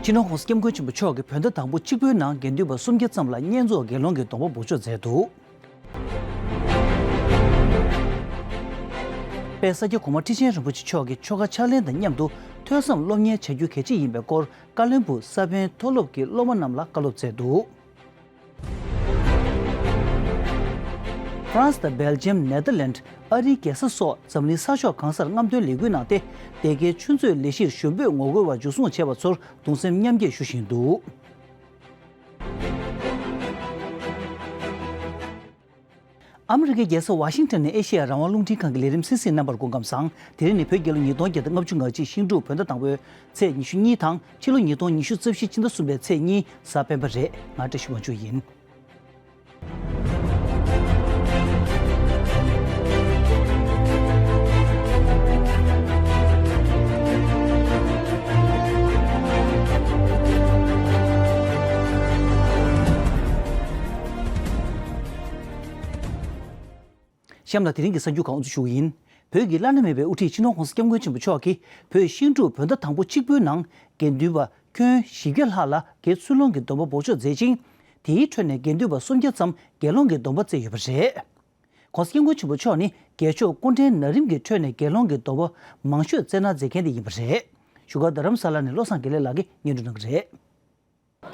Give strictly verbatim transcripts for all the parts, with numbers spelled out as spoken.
སྤྱི་ནོར་༸གོང་ས་༸སྐྱབས་མགོན་ཆེན་པོ་མཆོག་གིས་བོད་ཟླ་དང་པོ་གཅིག་པུའི་ནང་དགེ་འདུན་པ་སུམ་བརྒྱ་ཙམ་ལ་བསྙེན་རྫོགས་དགེ་སློང་གི་སྡོམ་པ་འབོགས་ཆོག་མཛད་འདུག། དཔལ་ས་སྐྱ་གོང་མ་ཁྲི་ཆེན་རིན་པོ་ཆེ་མཆོག་གིས་ཆོ་ག་ཕྱག་ལེན་དང་མཉམ་དུ་ཐོས་བསམ་སློབ་གཉེར་བྱ་རྒྱུ་གལ་ཆེ་ཡིན་པའི་སྐོར་ཀ་བློན་སྦུག་ས་པཎ་མཐོ་སློབ་ཀྱི་སློབ་མ་རྣམས་ལ་བཀའ་སློབ་སྩལ་འདུག། ཧྥ་རན་སི་དང་སྦེལ་ཇམ། ནེ་དར་ལེནྜ། ཨ་རིའི་རྒྱལ་ས་སོགས་འཛམ་གླིང་ས་ཕྱོགས་གང་སར་རྔམ་སྟོན་ལས་འགུལ་གནང་སྟེ། སྡེ་དགེའི་ཆུ་མཛོད་ལས་གཞིར་ཞུ་འབོད་ངོ་རྒོལ་བ་འཇུ་བཟུང་བྱས་པ་ཚོར་གདུང་སེམས་མཉམ་སྐྱེད་ཞུ་བཞིན་འདུག། ཨ་མི་རི་ཀའི་རྒྱལ་ས་ཝ་ཤིང་ཊོན་ནས་ཨེ་ཤེ་ཡ་རང་དབང་རླུང་འཕྲིན་ཁང་གི་ལས་རིམ་སིང་སིང་རྣམ་པར་སྒོ་འགའ་བཟང་། དེ་རིང་ནི་བོད་རྒྱལ་ལོ་ཉིས་སྟོང་བརྒྱ་དང་ལྔ་བཅུ་ང་གཅིག་ཤིང་འབྲུག་བོད་ཟླ་དང་པོའི་ཚེས་ཉི་ཤུ་གཉིས་དང་ཕྱི་ལོ་ཉིས་སྟོང་ཉི་ཤུ་རྩ་བཞི་ཕྱི་ཟླ་གསུམ་པའི་ཚེས་གཉིས་གཟའ་སྤེན་པ་རེད། ང་བཀྲ་ཤིས་དབང་ཕྱུག་ཡིན། གཤམ་ལ་དེ་རིང་གི་གསར་འགྱུར་ཁག་དབུ་འཛུགས་ཞུ་གི་ཡིན། བོད་ཀྱི་བླ་ན་མེད་པའི་དབུ་ཁྲིད་སྤྱི་ནོར་༸གོང་ས་༸སྐྱབས་མགོན་ཆེན་པོ་མཆོག་གིས་བོད་ཤིང་འབྲུག་བོད་ཟླ་དང་པོ་གཅིག་པུའི་ནང་དགེ་འདུན་པ་ཁྱོན་བཞི་བརྒྱ་ལྷག་ལ་དགེ་ཚུལ་སློང་གི་སྡོམ་པ་འབོགས་ཆོག་མཛད་ཅིང་། དེའི་ཁྲོད་ནས་དགེ་འདུན་པ་སུམ་བརྒྱ་ཙམ་དགེ་སློང་གི་སྡོམ་པ་བསྩལ་ཡོད་པ་རེད། ༸གོང་ས་༸སྐྱབས་མགོན་ཆེན་པོ་མཆོག་ནི་རྒྱལ་མཆོག་སྐུ་ཕྲེང་ན་རིམ་གྱི་ཁྲོད་ནས་དགེ་སློང་གི་སྡོམ་པ་མང་ཤོས་བསྩལ་གནང་མཛད་མཁན་དེ་ཡིན་པ་རེད། བཞུགས་སྒར་རྡ་རམ་ས་ལ་ནས་བློ་བཟང་དགེ་ལེགས་ལགས་ཀྱིས་སྙན་སྒྲོན་གནང་གི་རེད།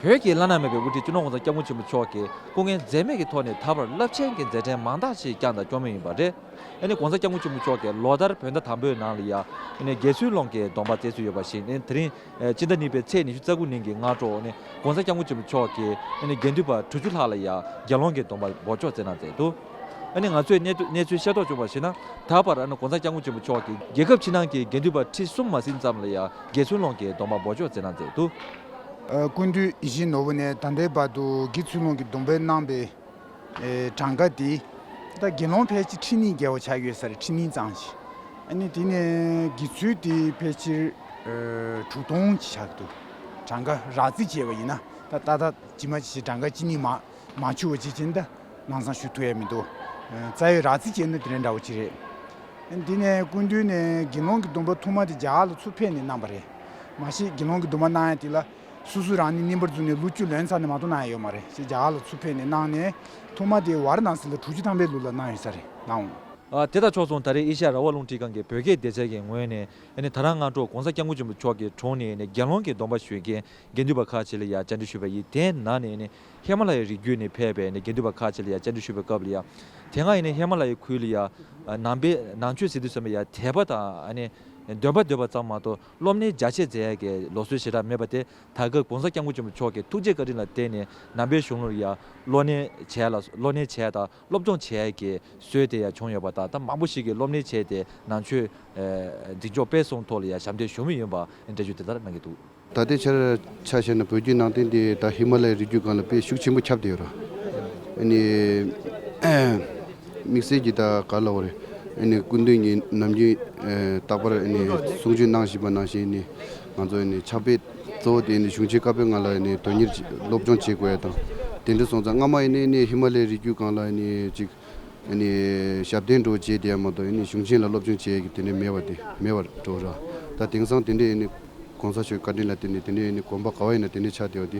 བོད་ཀྱི་བླ་ན་མེད་པའི་དབུ་ཁྲིད་སྤྱི་ནོར་༸གོང་ས་༸སྐྱབས་མགོན་ཆེན་པོ་མཆོག་གིས་སྐུ་ངལ་འཛེམས་མེད་ཀྱི་ཐོག་ནས་ད་བར་རླབས་ཆེན་གྱི་མཛད་འཕྲིན་མང་དག་ཅིག་བསྐྱངས་དང་སྐྱོང་མུས་ཡིན་པ་རེད། ཨ་ནི་༸གོང་ས་༸སྐྱབས་མགོན་ཆེན་པོ་མཆོག་གིས་ལོ་ལྟར་བོད་ཟླ་དང་པོའི་ནང་ལ་ཡ་ཨ་ནི་དགེ་ཚུལ་སློང་གི་སྡོམ་པ་བསྩལ་སྲོལ་ཡོད་པ་བཞིན། ཨ་ནི་དེ་རིང་ཨ་སྤྱི་ཟླ་གཉིས་པའི་ཚེས་ཉི་ཤུ་རྩ་དགུ་ཉིན་གྱི་སྔ་དྲོ་ཨ་ནི་༸གོང་ས་༸སྐྱབས་མགོན་ཆེན་པོ་མཆོག་གིས་ཨ་ནི་དགེ་འདུན་པ་དྲུག་ཅུ་ལྷག་ལ་ཡ་དགེ་སློང་གི་སྡོམ་པ་འབོགས་ཆོག་བསྩལ་གནང་མཛད་འདུག། ཨ་ནི་ང་ཚོས་གནས་ཚུལ་གནས་ཚུལ་ཤེས་རྟོགས་བྱུང་བར་གཞིགས་ན། ད་བར་ཨ་ནི་༸གོང་ས་༸སྐྱབས་མགོན་ཆེན་པོ་མཆོག་གིས་རྒྱལ་ཁབ་ཕྱི་ནང་གི་དགེ་འདུན་པ་ཁྲི་གསུམ་མ་ཟིན་ཙམ་ལ་ཡ་དགེ་ཚུལ་སློང་གི་སྡོམ་པ་འབོགས་ཆོག་བསྩལ་གནང་མཛད་འདུག། ཨ། སྐུ་མདུན་ཡིད་བཞིན་ནོར་བུ་ནས་ད་ལྟའི་བར་དུ་དགེ་ཚུལ་སློང་གི་སྡོམ་པ་གནང་པའི་ཨེ་གྲངས་ཀ་དེ། ད་དགེ་སློང་ཕལ་ཆེར་ཁྲི་གཉིས་བརྒལ་བ་ཆགས་ཡོད་ས་རེད། ཁྲི་གཉིས་ཙམ་ཞིག། ཨ་ནི་དེ་ནས་དགེ་ཚུལ་དེ་ཕལ་ཆེར་ཨེ་དྲུག་སྟོང་ཅིག་ཆགས་འདུག། གྲངས་ཀ་རགས་རྩིས་བྱས་པ་ཡིན་ན། ད་ཏག་ཏག་ཇི་མ་ཇི་བཞིན་གྲངས་ཀ་གཅིག་གཉིས་མ་མ་འཆུག་པ་ཅིག་བྱས་ན། ད་ལམ་སང་ཞུ་ཐུབ་ཡ་མི་འདུག། ཨེ་རྩ་བའི་རགས་རྩིས་བྱས་ན་དེ་འདྲ་འདྲ་བོ་ཅིག་རེད། ཨ་ནི་དེ་ནས་སྐུ་མདུན་ནས་དགེ་སློང་གི་སྡོམ་པ་ཐོག་མ་དེ་རྒྱ་གར་ལ་ཚུར་ཕེབས་ནས་གནང་པ་རེད། མ་གཞི་དགེ་སློང་གི་སྡོམ་པ་གནང་ཡ་དེ་ལ། སོ་སོ་རང་ཉིད་རྙིང་པར་བཟུང་ནས་ལོ་བཅུ་ལོན་ཚར་ནས་མ་གཏོགས་གནང་ཡ་ཡོད་མ་རེད། ཞེས་རྒྱ་གར་ལ་ཚུར་ཕེབས་ནས་གནང་ནས། ཐོག་མ་དེ་ཝཱ་ར་ཎ་སི་ལ་དྲུག་ཅུ་ཐམ་པའི་ལོ་ལ་གནང་ཡོད་ས་རེད། གནང་འོང་། ཨ། དེ་དང་ཕྱོགས་མཚུངས་ད་རེས་ཨེ་ཤ་ཡ་རང་དབང་རླུང་འཕྲིན་ཁང་གིས་བོད་སྐད་སྡེ་ཚན་གྱི་ངོས་ནས། ཨ་ནི་ད་རང་སྔ་དྲོ་༸གོང་ས་༸སྐྱབས་མགོན་ཆེན་པོ་མཆོག་གི་དྲུང་ནས་ནི་དགེ་སློང་གི་སྡོམ་པ་ཞུ་མཁན་དགེ་འདུན་པ་ཁག་ཅིག་ལ་ཡང་བཅར་འདྲི་ཞུས་པ་ཡིན། དེའི་ནང་ནས་ནི་ཧི་མ་ལ་ཡའི་རི་རྒྱུད་ནས་ཕེབས་པའི་ནི་དགེ་འདུན་པ་ཁག་ཅིག་ལ་ཡང་བཅར་འདྲི་ཞུས་པའི་སྐབས་ལ་ཡང་། དེ་སྔ་ཡིན་ན་ཧི་མ་ལ་ཡའི་ཁུལ་ལ་ཡང་ནང་པའི་ནང་ཆོས་ཟེར་དུས་ཙམ་པ་ཡང་དད་པ་དང་ཨ་ནི་འདོན་པ་འདོན་པ་ཙམ་མ་གཏོགས་སློབ་གཉེར་རྒྱ་ཆེ་མཛད་ཡ་གི་ལུགས་སྲོལ་ཞེ་དྲག་མེད་པ་དེ། ད་སྐབས་༸གོང་ས་༸སྐྱབས་མགོན་ཆེན་པོ་མཆོག་གི་ཐུགས་རྗེ་བཀའ་དྲིན་ལ་བརྟེན་ནས་ནང་པའི་གཞུང་ལུགས་ལ་ཡང་སློབ་གཉེར་བྱས་ལ་སློབ་གཉེར་བྱས་དང་། སློབ་སྦྱོང་བྱེད་ཡ་གི་སྲོལ་དེ་ཡང་བྱུང་ཡོད་པ་དང་། ད་མང་པོ་ཞིག་གིས་སློབ་གཉེར་བྱས་ཏེ་ནང་ཆོས་ཨེ་འཛིན་སྐྱོང་སྤེལ་གསུམ་ཐོག་ལ་ཡང་ཞབས་འདེགས་ཞུ་མུས་ཡིན་པ་འགྲེལ་བརྗོད་དེ་ལྟར་གནང་གི་འདུག། ད་ལྟའི་ཆར་ཆ་བཞག་ན་བོད་བརྒྱུད་ནང་བསྟན་དེ་ད་ཧི་མ་ལ་ཡའི་རི་རྒྱུད་སྒང་ལ་དཔེ་ཤུགས་ཆེན་པོ་ཁྱབ་བསྡད་ཡོད་རེད། ཨ་ནི། དམིགས་བསལ་གྱི་ད་ག་ལབ་དགོས་རེད། ཨ་ནི་སྐུ་མདུན་གྱིས་ནམ་རྒྱུན་ཨེ་རྟག་པར་ཨ་ནི་གསུང་ཆོས་གནང་བཞིན་པ་ནང་བཞིན་ནི་ང་ཚོ་ཨ་ནི་ཕྱག་དཔེ་གཙོ་བོ་དེ་ཨ་ནི་གཞུང་ཆེན་བཀའ་པོད་ལྔ་ལ་ཨ་ནི་དོན་གཉེར་སློབ་སྦྱོང་བྱེད་དགོས་ཡ་དང་། དེ་འདྲ་སོང་ཙང་སྔ་མ་ཡིན་ནའི་ཨ་ནི་ཧི་མ་ལ་ཡའི་རི་རྒྱུད་སྒང་ལ་ཨ་ནི་ཅིག་ཨ་ནི་ཞབས་བརྟན་འདྲ་བོ་བྱས་བསྡད་ཡ་མ་གཏོགས། ཨ་ནི་གཞུང་ཆེན་ལ་སློབ་སྦྱོང་བྱེད་ཡ་གི་དེ་འདྲ་མེད་པ་དེ་མེད་པ་འདྲ་བོ་ར། ད་དེང་སང་དེ་འདྲའི་ཨ་ནི་༸གོང་ས་མཆོག་བཀའ་དྲིན་ལ་བརྟེན་ནས་དེ་འདྲའི་ཨ་ནི་དགོན་པ་ག་བ་ཡིན་ན་དེ་འདྲའི་ཆགས་བསྡད་པ་དེ།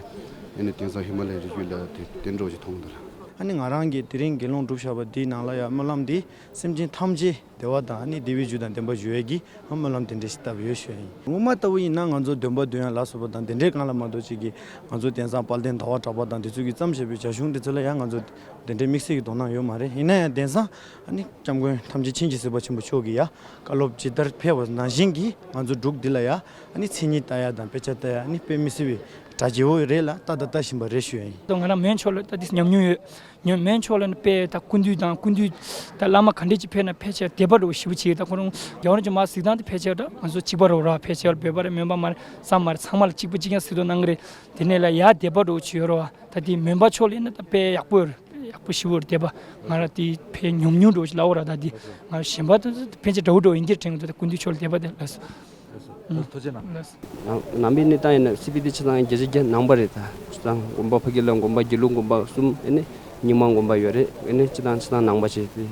ཨ་ནི་དེང་སང་ཧི་མ་ལ་ཡའི་རི་རྒྱུད་ལ་དེ་དེ་འདྲ་བོ་ཞིག་མཐོང་གི་འདུག་ར། ཨ་ནི་ང་རང་གིས་དེ་རིང་དགེ་སློང་སྒྲུབ་བཞག་པ་འདིའི་ནང་ལ་ཡང་སྨོན་ལམ་འདི་སེམས་ཅན་ཐམས་ཅད་བདེ་བ་དང་ཨ་ནི་བདེ་བའི་རྒྱུ་དང་ལྡན་པ་ཞུ་ཡས་ཀྱི་སྨོན་ལམ་དེ་འདྲ་ཞིག་བཏབ་ཡོད་ཞུ་ཡ་ཡིན། སྔོན་མ་ལྟ་བུ་ཡིན་ན་ང་ཚོ་འདོན་པ་འདོན་ཡ་ལ་སོགས་པ་དང་དེ་འདྲའི་སྒང་ལ་མ་གཏོགས་ཅིག་གིས་ང་ཚོ་དེང་སང་དཔལ་ལྡན་ཟླ་བ་གྲགས་པ་དང་དེ་ཚོ་གིས་བརྩམས་བཞག་པའི་ཇ་གཞུང་དེ་ཚོ་ལ་ཡང་ང་ཚོ་དེ་འདྲའི་དམིགས་བསལ་གྱི་དོ་སྣང་ཡོད་མ་རེད། ཡིན་ན་ཡང་དེང་སང་ཨ་ནི་༸སྐྱབས་མགོན་ཐམས་ཅད་མཁྱེན་ཅིང་གཟིགས་པ་ཆེན་པོ་མཆོག་གིས་ཡ་བཀའ་སློབ་ཇི་ལྟར་ཕེབས་པ་ནང་བཞིན་གྱིས་ང་ཚོ་འབྲུག་འདི་ལ་ཡ་ཨ་ནི་མཚན་ཉིད་ལྟ་ཡ་དང་དཔེ་ཆ་ལྟ་ཡ་ཨ་ནི་དཔེ་མི་སྲིད་པའི་གྲ་རྒྱས་པོ་རེད་ལ་ལྟ་དང་ལྟ་བཞིན་པ་རེད་ཞུ་ཡ་ཡིན། ང་རང་མོན་ཕྱོགས་ལ་ད་དེ་ཉམས་མྱོང་ཡོད། ཉོན་མོན་ཕྱོགས་ལ་ནི་དཔེ་ད་སྐུ་མདུན་དང་སྐུ་མདུན་ད་བླ་མ་ག་འདྲས་ཅིག་ཕེབས་ན་ཕལ་ཆེར་དད་པ་འདྲ་བོ་ཞེ་པོ་བྱེད། ད་ཁོ་རང་རྒྱལ་བ་རིན་པོ་ཆེ་མར་གཟིགས་སྟངས་དེ་ཕལ་ཆེར་ད་ང་ཚོ་གཅིག་པ་འདྲ་བོ་ར། ཕལ་ཆེར་བོད་པ་རེད་མོན་པ་མ་རེད་བསམ་མ་རེད། ཚང་མ་ལ་གཅིག་པ་གཅིག་རྐྱང་གཟིགས་དོ་གནང་གི་རེད། དེ་ནས་ལ་ཡ་དད་པ་འདྲ་བོ་ཅིག་ཡོད་རེད་བ། ད་དེ་མོན་པ་ཕྱོགས་ལ་ཡིན་ན་ད་དཔེ་ཡག་པོ་ཡོད་རེད། ཡག་པོ་ཞེ་པོ་རེད་དད་པ། ང་རང་དེ་དཔེ་ཉམས་མྱོང་འདྲ་བོ་ཞིག་ལབ་དགོས་ར། ད་དེ་ང་གཞན་པ་ད་ཕལ་ཆེར་འདྲ་བོ་འདྲ་བོ་ཡིན་གྱི་དྲན་གྱི་འདུག་ད་སྐུ་མདུན་ཕྱོགས་ལ་དད་པ་དེ་ལགས་སོ། ཐུགས་རྗེ་གནང་། ལགས་སོ། ནང་ནང་པའི་གནས་སྟངས་ཡིན་ན་སི་པི་ཏི་ཆ་ཚང་བརྒྱ་ཆ་བརྒྱ་ནང་པ་རེད། ད་ཆ་ཚང་དགོན་པ་ཕ་གི་ལ་དགོན་པ་དགེ་ལུགས་དགོན་པ་གསུམ། ཨ་ནི་རྙིང་མ་དགོན་པ་ཡོད་རེད། ཨ་ནི་སྤྱི་བཏང་ཆ་ཚང་ནང་པ་བྱས་པའི་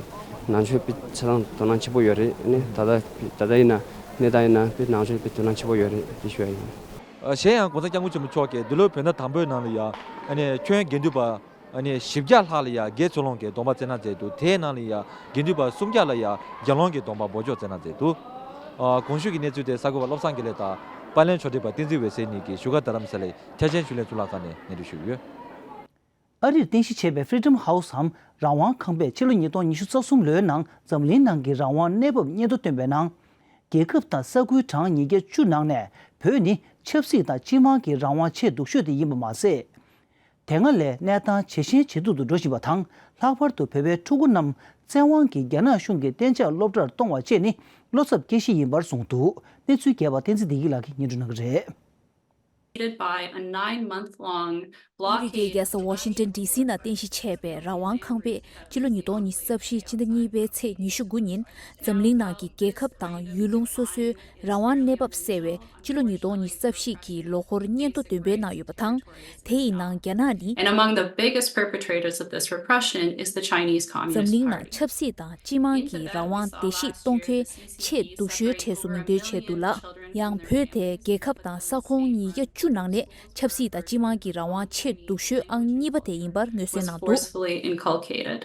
ནང་ཆོས་པའི་ཆ་ཚང་དོ་སྣང་ཆེན་པོ་ཡོད་རེད། ཨ་ནི་ད་ལྟ་ད་ལྟ་ཡིན་ན་གནས་སྟངས་ཡིན་ན་པའི་ནང་ཆོས་པའི་དོ་སྣང་ཆེན་པོ་ཡོད་རེད་དེ་ཞུ་ཡ་ཡིན། གཞན་ཡང་༸གོང་ས་༸སྐྱབས་མགོན་ཆེན་པོ་མཆོག་གིས་འདི་ལོའི་བོད་ཟླ་དང་པོའི་ནང་ལ་ཡང་ཁྱོན་དགེ་འདུན་པ་བཞི་བརྒྱ་ལྷག་ལ་ཡང་དགེ་ཚུལ་སློང་གི་སྡོམ་པ་བསྩལ་གནང་མཛད་འདུག་དེའི་ནང་ལ་ཡང་དགེ་འདུན་པ་སུམ་བརྒྱ་ལ་ཡང་དགེ་སློང་གི་སྡོམ་པ་འབོགས་ཆོག་བསྩལ་གནང་མཛད་འདུག་གོང་ཞུས་ཀྱི་གནས་ཚུལ་དེ་གསར་འགོད་པ་བློ་བཟང་དགེ་ལེགས་དང་པར་ལེན་ཕྱོགས་སྒྲིག་པ་བསྟན་འཛིན་འོད་ཟེར་གཉིས་ཀྱིས་བཞུགས་སྒར་རྡ་རམ་ས་ལའི་ཐེག་ཆེན་ཆོས་གླིང་གཙུག་ལག་ཁང་ནས་སྙན་སྒྲོན་ཞུས་ཡོད། ཨ་རིར་རྟེན་གཞི་བྱས་པའི་Freedom House འམ་རང་དབང་ཁང་པས་ཕྱི་ལོ་ཉིས་སྟོང་ཉི་ཤུ་རྩ་གསུམ་ལོའི་ནང་འཛམ་གླིང་ནང་གི་རང་དབང་གནས་བབ་སྙན་ཐོ་བཏོན་པའི་ནང་། རྒྱལ་ཁབ་དང་ས་ཁུལ་གྲངས་ཉིས་བརྒྱ་བཅུ་ནང་ནས་བོད་ནི་ཆབ་སྲིད་དང་སྤྱི་དམངས་ཀྱི་རང་དབང་ཆེས་སྡུག་ཤོས་དེ་ཡིན་པ་མ་ཟད། དེ་སྔ་ལས་གནས་སྟངས་ཇེ་ཞན་ཇེ་སྡུག་ཏུ་འགྲོ་བཞིན་པ་དང་། ལྷག་པར་དུ་བོད་པའི་ཕྲུ་གུ་རྣམས་བཙན་དབང་གིས་རྒྱ་ནག་གཞུང་གི་གཏན་འཇགས་སློབ་གྲྭར་གཏོང་བ་བཅས་ནི་བློ་འཚབ་སྐྱེ་གཞི་ཡིན་པར་གསུངས་འདུག་གནས་ཚུལ་རྒྱས་པ་བསྟན་འཛིན་བདེ་སྐྱིད་ལགས་ཀྱིས་སྙན་སྒྲོན་གནང་གི་རེད། By a nine month long ཨ་མི་རི་ཀའི་རྒྱལ་ས་ཝ་ཤིང་ཏོན་ཌི་སི་ནང་རྟེན་གཞི་བྱས་པའི་རང་དབང་ཁང་པས་སྤྱི་ལོ་ཉིས་སྟོང་ཉི་ཤུ་རྩ་བཞི་སྤྱི་ཟླ་གཉིས་པའི་ཚེས་ཉི་ཤུ་དགུ་ཉིན་འཛམ་གླིང་ནང་གི་རྒྱལ་ཁབ་དང་ཡུལ་ལུང་སོ་སོའི་རང་དབང་གནས་བབ་གསལ་བའི་སྤྱི་ལོ་ཉིས་སྟོང་ཉི་ཤུ་རྩ་བཞི་གི་ལོ་འཁོར་སྙན་ཐོ་འདོན་སྤེལ་གནང་ཡོད་པ་དང་། དེ་ཡི་ནང་རྒྱ་ནག་ནི། And among the biggest perpetrators of this repression is the Chinese Communist འཛམ་གླིང་ནང་ཆབ་སྲིད་དང་སྤྱི་དམངས་ཀྱི་རང་དབང་བརྡལ་བཤིག་གཏོང་མཁན་ཆེས་སྡུག་ཤོས་གྲས་སུ་མིང་འདོན་བྱས་འདུག་ལ། ཡང་བོད་དེ་རྒྱལ་ཁབ་དང་ས་ཁོངས་ཉིས་བརྒྱ་བཅུ་ནང་ནས་ཆབ་སྲིད་དང་སྤྱི་དམངས་ཀྱི་རང་དབང་ཆེས་སྡུག་ཤོས་ཨང་གཉིས་པ་དེ་ཡིན་པར་ངོས་འཛིན་གནང་འདུག Forcefully inculcated.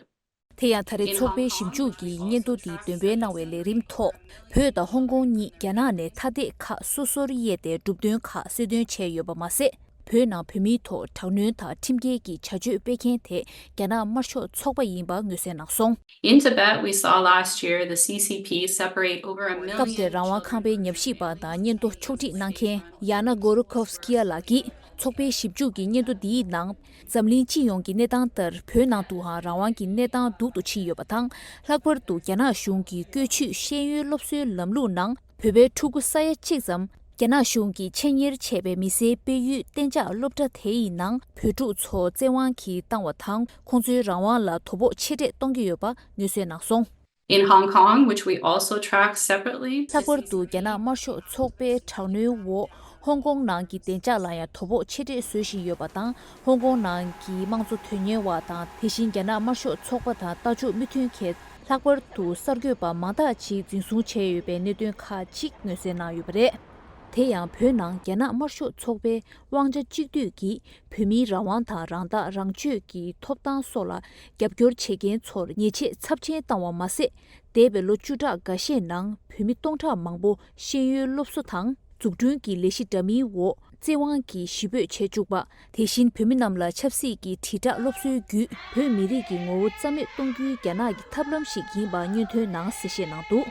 དེ་ཡང་ད་རེས་ཚོགས་པའི་ཞིབ་འཇུག་གི་སྙན་ཐོ་འདི་འདོན་སྤེལ་གནང་བའི་ལས་རིམ་ཐོག་བོད་དང་ཧོང་ཀོང་གཉིས་རྒྱ་ནག་ནས་ཐ་དད་ཁག་སོ་སོར་དབྱེ་སྟེ་གྲུབ་དོན་ཁག་གསལ་སྟོན་བྱས་ཡོད་པ་མ་ཟད། བོད་ནང་བོད་མིའི་ཐོག་དྲག་གནོན་དང་ཁྲིམས་འགལ་གྱི་བྱ་སྤྱོད་སྤེལ་མཁན་དེ་རྒྱ་ནག་དམར་ཤོག་ཚོགས་པ་ཡིན་པ་ངོས་འཛིན་གནང་སོང་། In Tibet, we saw last year the C C P separate over a million སྐབས་དེར་རང་དབང་ཁང་པའི་ཉམས་ཞིབ་པ་དང་སྙན་ཐོ་ཕྱོགས་སྒྲིག་གནང་མཁན་ཡ་ན་གོ་རུ་ཁོབ་སི་ཀི་ཡ་ལགས་ཀྱིས། ཚོགས་པའི་ཞིབ་འཇུག་གི་སྙན་ཐོ་འདིའི་ནང་། འཛམ་གླིང་སྤྱི་ཡོངས་ཀྱི་གནས་སྟངས་ལྟར་བོད་ནང་དུའང་རང་དབང་གི་གནས་སྟངས་སྡུག་ཏུ་ཕྱིན་ཡོད་པ་དང་། ལྷག་པར་དུ་རྒྱ་ནག་གཞུང་གིས་བཀོལ་སྤྱོད་ཤེས་ཡོན་སློབ་གསོའི་ལམ་ལུགས་ནང་བོད་པའི་ཕྲུ་གུ་ས་ཡ་གཅིག་ཙམ་རྒྱ་ནག་གཞུང་གིས་ཆེད་གཉེར་བྱས་པའི་མི་སེར་སྤེལ་ཡུལ་གཏན་འཇགས་སློབ་གྲྭ་དེ་ཡི་ནང་བོད་ཕྲུག་ཚོ་བཙན་དབང་གིས་བཏང་བ་དང་། ཁོང་ཚོའི་རང་དབང་ལ་དོ་ཕོག་ཆེ་གྲས་གཏོང་གི་ཡོད་པ་ངོས་འཛིན་གནང་སོང་། In Hong Kong, which we also track separately, ལྷག་པར་དུ་རྒྱ་ནག་དམར་ཤོག་ཚོགས་པའི་དྲག་གནོན་འོག་ཧོང་ཀོང་ནང་གི་བདེ་འཇགས་ལ་ཡང་དོ་ཕོག་ཆེ་གྲས་བཟོ་བཞིན་ཡོད་པ་དང་། ཧོང་ཀོང་ནང་གི་དམངས་གཙོ་དོན་གཉེར་བ་དང་། དེ་བཞིན་རྒྱ་ནག་དམར་ཤོག་ཚོགས་པ་དང་ལྟ་ཕྱོགས་མི་མཐུན་མཁན་ལྷག་པར་དུ་གསར་འགོད་པ་མང་དག་ཅིག་འཛིན་བཟུང་བྱས་ཡོད་པའི་གནད་དོན་ཁག་ཅིག་ངོས་འཛིན་གནང་ཡོད་པ་རེད། དེ་ཡང་བོད་ནང་རྒྱ་ནག་དམར་ཤོག་ཚོགས་པའི་དབང་ཆ་གཅིག་སྡུད་ཀྱིས་བོད་མིའི་རང་དབང་དང་རང་ཐག་རང་གཅོད་ཀྱི་ཐོབ་ཐང་སོགས་ལ་རྒྱབ་སྐྱོར་བྱེད་མཁན་ཚོར་ཉེས་ཆད་ཚབས་ཆེན་བཏང་བ་མ་ཟད། འདས་པའི་ལོ་བཅུ་ཕྲག་འགའ་ཤས་ནང་བོད་མི་སྟོང་ཕྲག་མང་པོ་ཤེས་ཡོན་སློབ་གསོ་དང་འཛུགས་སྐྲུན་གྱི་ལས་གཞི་འདྲ་མིན་འོག་བཙན་དབང་གིས་གཞིས་སྤོས་བྱེད་བཅུག་པ། དེ་བཞིན་བོད་མི་རྣམས་ལ་ཆབ་སྲིད་ཀྱི་དྲིལ་བསྒྲགས་སློབ་གསོའི་བརྒྱུད་བོད་མི་རིགས་ཀྱི་ངོ་བོ་རྩ་མེད་གཏོང་རྒྱུའི་རྒྱ་ནག་གི་ཐབས་ལམ་ཞིག་ཡིན་པ་སྙན་ཐོའི་ནང་གསལ་བཤད་གནང་འདུག་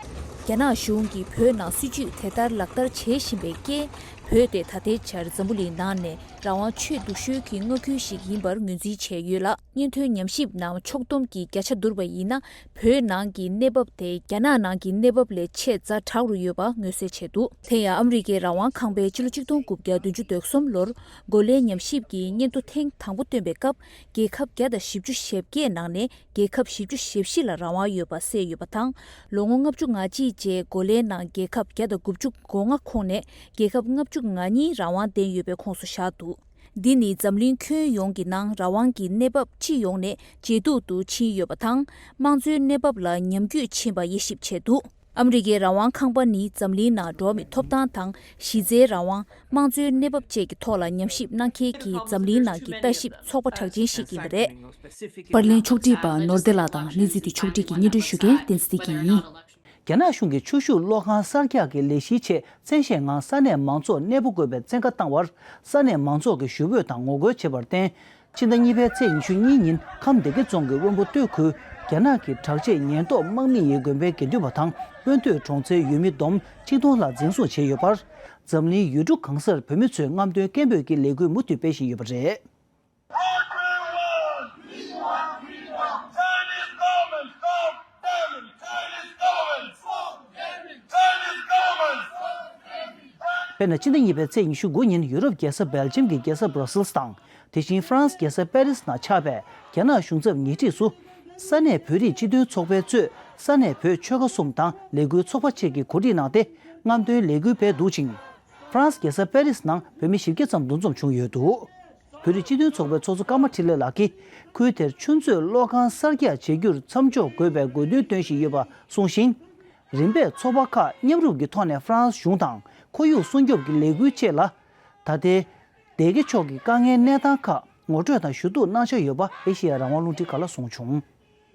རྒྱ་ནག་གཞུང་གིས་བོད་ནང་སྲིད་བྱུས་དེ་ལྟར་ལག་བསྟར་བྱེད་བཞིན་པའི་རྐྱེན། བོད་དེ་ད་ལྟའི་ཆར་འཛམ་བུ་གླིང་ནང་ནས་རང་དབང་ཆེས་སྡུག་ཤོས་ཀྱི་མངའ་ཁུལ་ཞིག་ཡིན་པར་ངོས་འཛིན་བྱས་ཡོད་ལ། སྙན་ཐོའི་ཉམས་ཞིབ་ནང་ཕྱོགས་བསྡོམས་ཀྱིས་བརྒྱ་ཆ་བསྡུར་བ་ཡིན་ན། བོད་ནང་གི་གནས་བབ་དེ་རྒྱ་ནག་ནང་གི་གནས་བབ་ལས་ཆེས་ཛ་དྲག་རུ་ཡོད་པ་མངོན་གསལ་བྱས་འདུག་དེ་ཡང་ཨ་མི་རི་ཀའི་རང་དབང་ཁང་པས་ཕྱི་ལོ་ཆིག་སྟོང་དགུ་བརྒྱ་བདུན་ཅུ་དོན་གསུམ་ལོར་གོ་ལའི་ཉམས་ཞིབ་ཀྱི་སྙན་ཐོ་ཐེངས་དང་པོ་བཏོན་པའི་སྐབས། རྒྱལ་ཁབ་བརྒྱ་དང་བཞི་བཅུ་ཞེ་བརྒྱད་ནང་ནས་རྒྱལ་ཁབ་བཞི་བཅུ་ཞེ་བཞི་ལ་རང་དབང་ཡོད་པ་གསལ་ཡོད་པ་དང་། ལོ་ངོ་ལྔ་བཅུ་ང་གཅིག་རྗེས་གོ་ལའི་ནང་རྒྱལ་ཁབ་བརྒྱ་དང་དགུ་བཅུ་གོ་ལྔ་ཁོངས་ནས་རྒྱལ་ཁབ་ལྔ་བཅུ་ང་གཉིས་རང་དབང་ལྡན་ཡོད་པའི་ཁོངས་སུ་བཞག་འདུག་འདི་ནི་འཛམ་གླིང་ཁྱོན་ཡོངས་ཀྱི་ནང་རང་དབང་གི་གནས་བབ་སྤྱི་ཡོངས་ནས་ཇེ་སྡུག་ཏུ་ཕྱིན་ཡོད་པ་དང་། དམངས་གཙོའི་གནས་བབ་ལ་ཉམས་རྒུད་ཕྱིན་པ་དབྱེ་ཞིབ་བྱས་འདུག་ཨ་མི་རི་ཀའི་རང་དབང་ཁང་པ་ནི་འཛམ་གླིང་ནང་འགྲོ་བ་མིའི་ཐོབ་ཐང་དང་གཞི་རྩའི་རང་དབང་། དམངས་གཙོའི་གནས་བབ་བཅས་ཀྱི་ཐོག་ལ་ཉམས་ཞིབ་གནང་མཁན་གྱི་འཛམ་གླིང་ནང་གི་ལྟ་ཞིབ་ཚོགས་པ་གྲགས་ཅན་ཞིག་ཡིན་པ་རེད། པར་ལེན་ཕྱོགས་སྒྲིག་པ་ནོར་བདེ་ལགས་དང་གནས་ཚུལ་དེ་ཕྱོགས་སྒྲིག་གིས་སྙན་སྒྲོན་ཞུ་མཁན་བསྟན་འཛིན་བདེ་སྐྱིད་ཡིན། རྒྱ་ནག་གཞུང་གིས་ཆུ་ཤུགས་གློག་ཁང་གསར་རྒྱག་གི་ལས་གཞིའི་ཆེད་བཙན་ཤེད་ངང་ས་གནས་མང་ཚོགས་གནས་སྤོ་དགོས་པའི་བཙན་བཀའ་བཏང་བར། ས་གནས་མང་ཚོགས་ཀྱིས་ཞུ་འབོད་དང་ངོ་རྒོལ་བྱས་པར་བརྟེན། ཕྱི་ཟླ་གཉིས་པའི་ཚེས་ཉི་ཤུ་གཉིས་ཉིན་ཁམས་སྡེ་དགེ་རྫོང་གི་དབོན་པོ་སྟོད་ཁུལ་རྒྱ་ནག་གི་དྲག་ཆས་ཉེན་རྟོག་དམག་མི་ཡིས་དགོན་པའི་དགེ་འདུན་པ་དང་དབོན་སྟོད་གྲོང་ཚོའི་ཡུལ་མི་བསྡོམས་གཅིག་སྟོང་ལྷག་འཛིན་བཟུང་བྱས་ཡོད་པར། འཛམ་གླིང་ཡུལ་གྲུ་གང་སར་བོད་མི་ཚོས་རྔམ་སྟོན་སྐད་འབོད་ཀྱི་ལས་འགུལ་མུ་མཐུད་སྤེལ་བཞིན་ཡོད་པ་རེད། དཔེར་ན། ཕྱི་ཟླ་གཉིས་པའི་ཚེས་ཉི་ཤུ་དགུ་ཉིན་ཡུ་རོབ་རྒྱལ་ས་སྦེལ་ཇམ་གྱི་རྒྱལ་ས་བྷར་སིལ་དང་། དེ་བཞིན་ཧྥ་རན་སི་རྒྱལ་ས་པེ་རིས་ནང་ཆགས་པའི་རྒྱ་ནག་གཞུང་ཚབ་ཉེ་འཁྲིས་སུ། ས་གནས་བོད་རིགས་སྤྱི་མཐུན་ཚོགས་པས་གཙོས་ས་གནས་བོད་ཆོལ་ཁ་གསུམ་དང་ལས་འགུལ་ཚོགས་པ་བཅས་ཀྱིས་གོ་སྒྲིག་གནང་སྟེ། རྔམ་སྟོན་ལས་འགུལ་སྤེལ་འདུག་ཅིང་། ཧྥ་རན་སི་རྒྱལ་ས་པེ་རིས་ནང་བོད་མི་བཞི་བརྒྱ་ཙམ་འདུ་འཛོམས་བྱུང་ཡོད་འདུག་བོད་རིགས་སྤྱི་མཐུན་ཚོགས་པའི་ཚོགས་གཙོ་ཀརྨ་འཕྲིན་ལས་ལགས་ཀྱིས། ཁུལ་དེར་ཆུ་མཛོད་གློག་ཁང་གསར་རྒྱག་བྱེད་རྒྱུར་མཚམས་འཇོག་དགོས་པའི་དགོས་འདུན་བཏོན་བཞིན་ཡོད་པ་གསུངས་ཤིང་། རིམ་པས་ཚོགས་པ་ཁག་མཉམ་རུབ་ཀྱི་ཐོག་ནས་ཧྥ་རན་སི་གཞུང་དང་ཁོར་ཡུག་སྲུང་སྐྱོབ་ཀྱི་ལས་འགུལ་བཅས་ལ། ད་ལྟའི་སྡེ་དགེ་ཕྱོགས་ཀྱི་དཀའ་ངལ་གནས་སྟངས་ཁག་ངོ་སྤྲོད་དང་ཞུ་གཏུག་གནང་འཆར་ཡོད་པ་ཨེ་ཤེ་ཡ་རང་དབང་རླུང་འཕྲིན་ཁང་ལ་གསུངས་བྱུང་།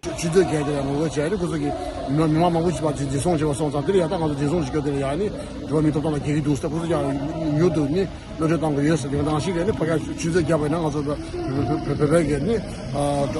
ཆུ་ཚོད་བརྒྱད་དེ་ལ་ངོ་རྒོལ་བྱས་ཏེ་ཁོ་ཚོ་གིས་མི་མང་མང་པོ་ཞིག་ཕར་འཛིན་བཟུང་བྱས་པ་སོང་ཙང་དེ་ལ་ཡ་ད་ང་ཚོ་འཛིན་བཟུང་བྱེད་སྐབས་དེ་ལ་ཡ་ནི་འགྲོ་བ་མིའི་ཐོབ་ཐང་ལ་འགལ་གྱི་འདུག་ཟེར་ཁོ་ཚོ་ཀྱང་མྱུར་དུ་ནི་གློད་གྲོལ་གཏོང་དགོས་ཡོད་ཟེར་དེ་ག་ནང་བཞིན་རེད། ནི་ཕ་གིར་ཆུ་ཚོད་བརྒྱད་པ་ཡིན་ན་ང་ཚོ་བོད་བོད་བོད་བོད་ཀྱི་ནི་གྲོང་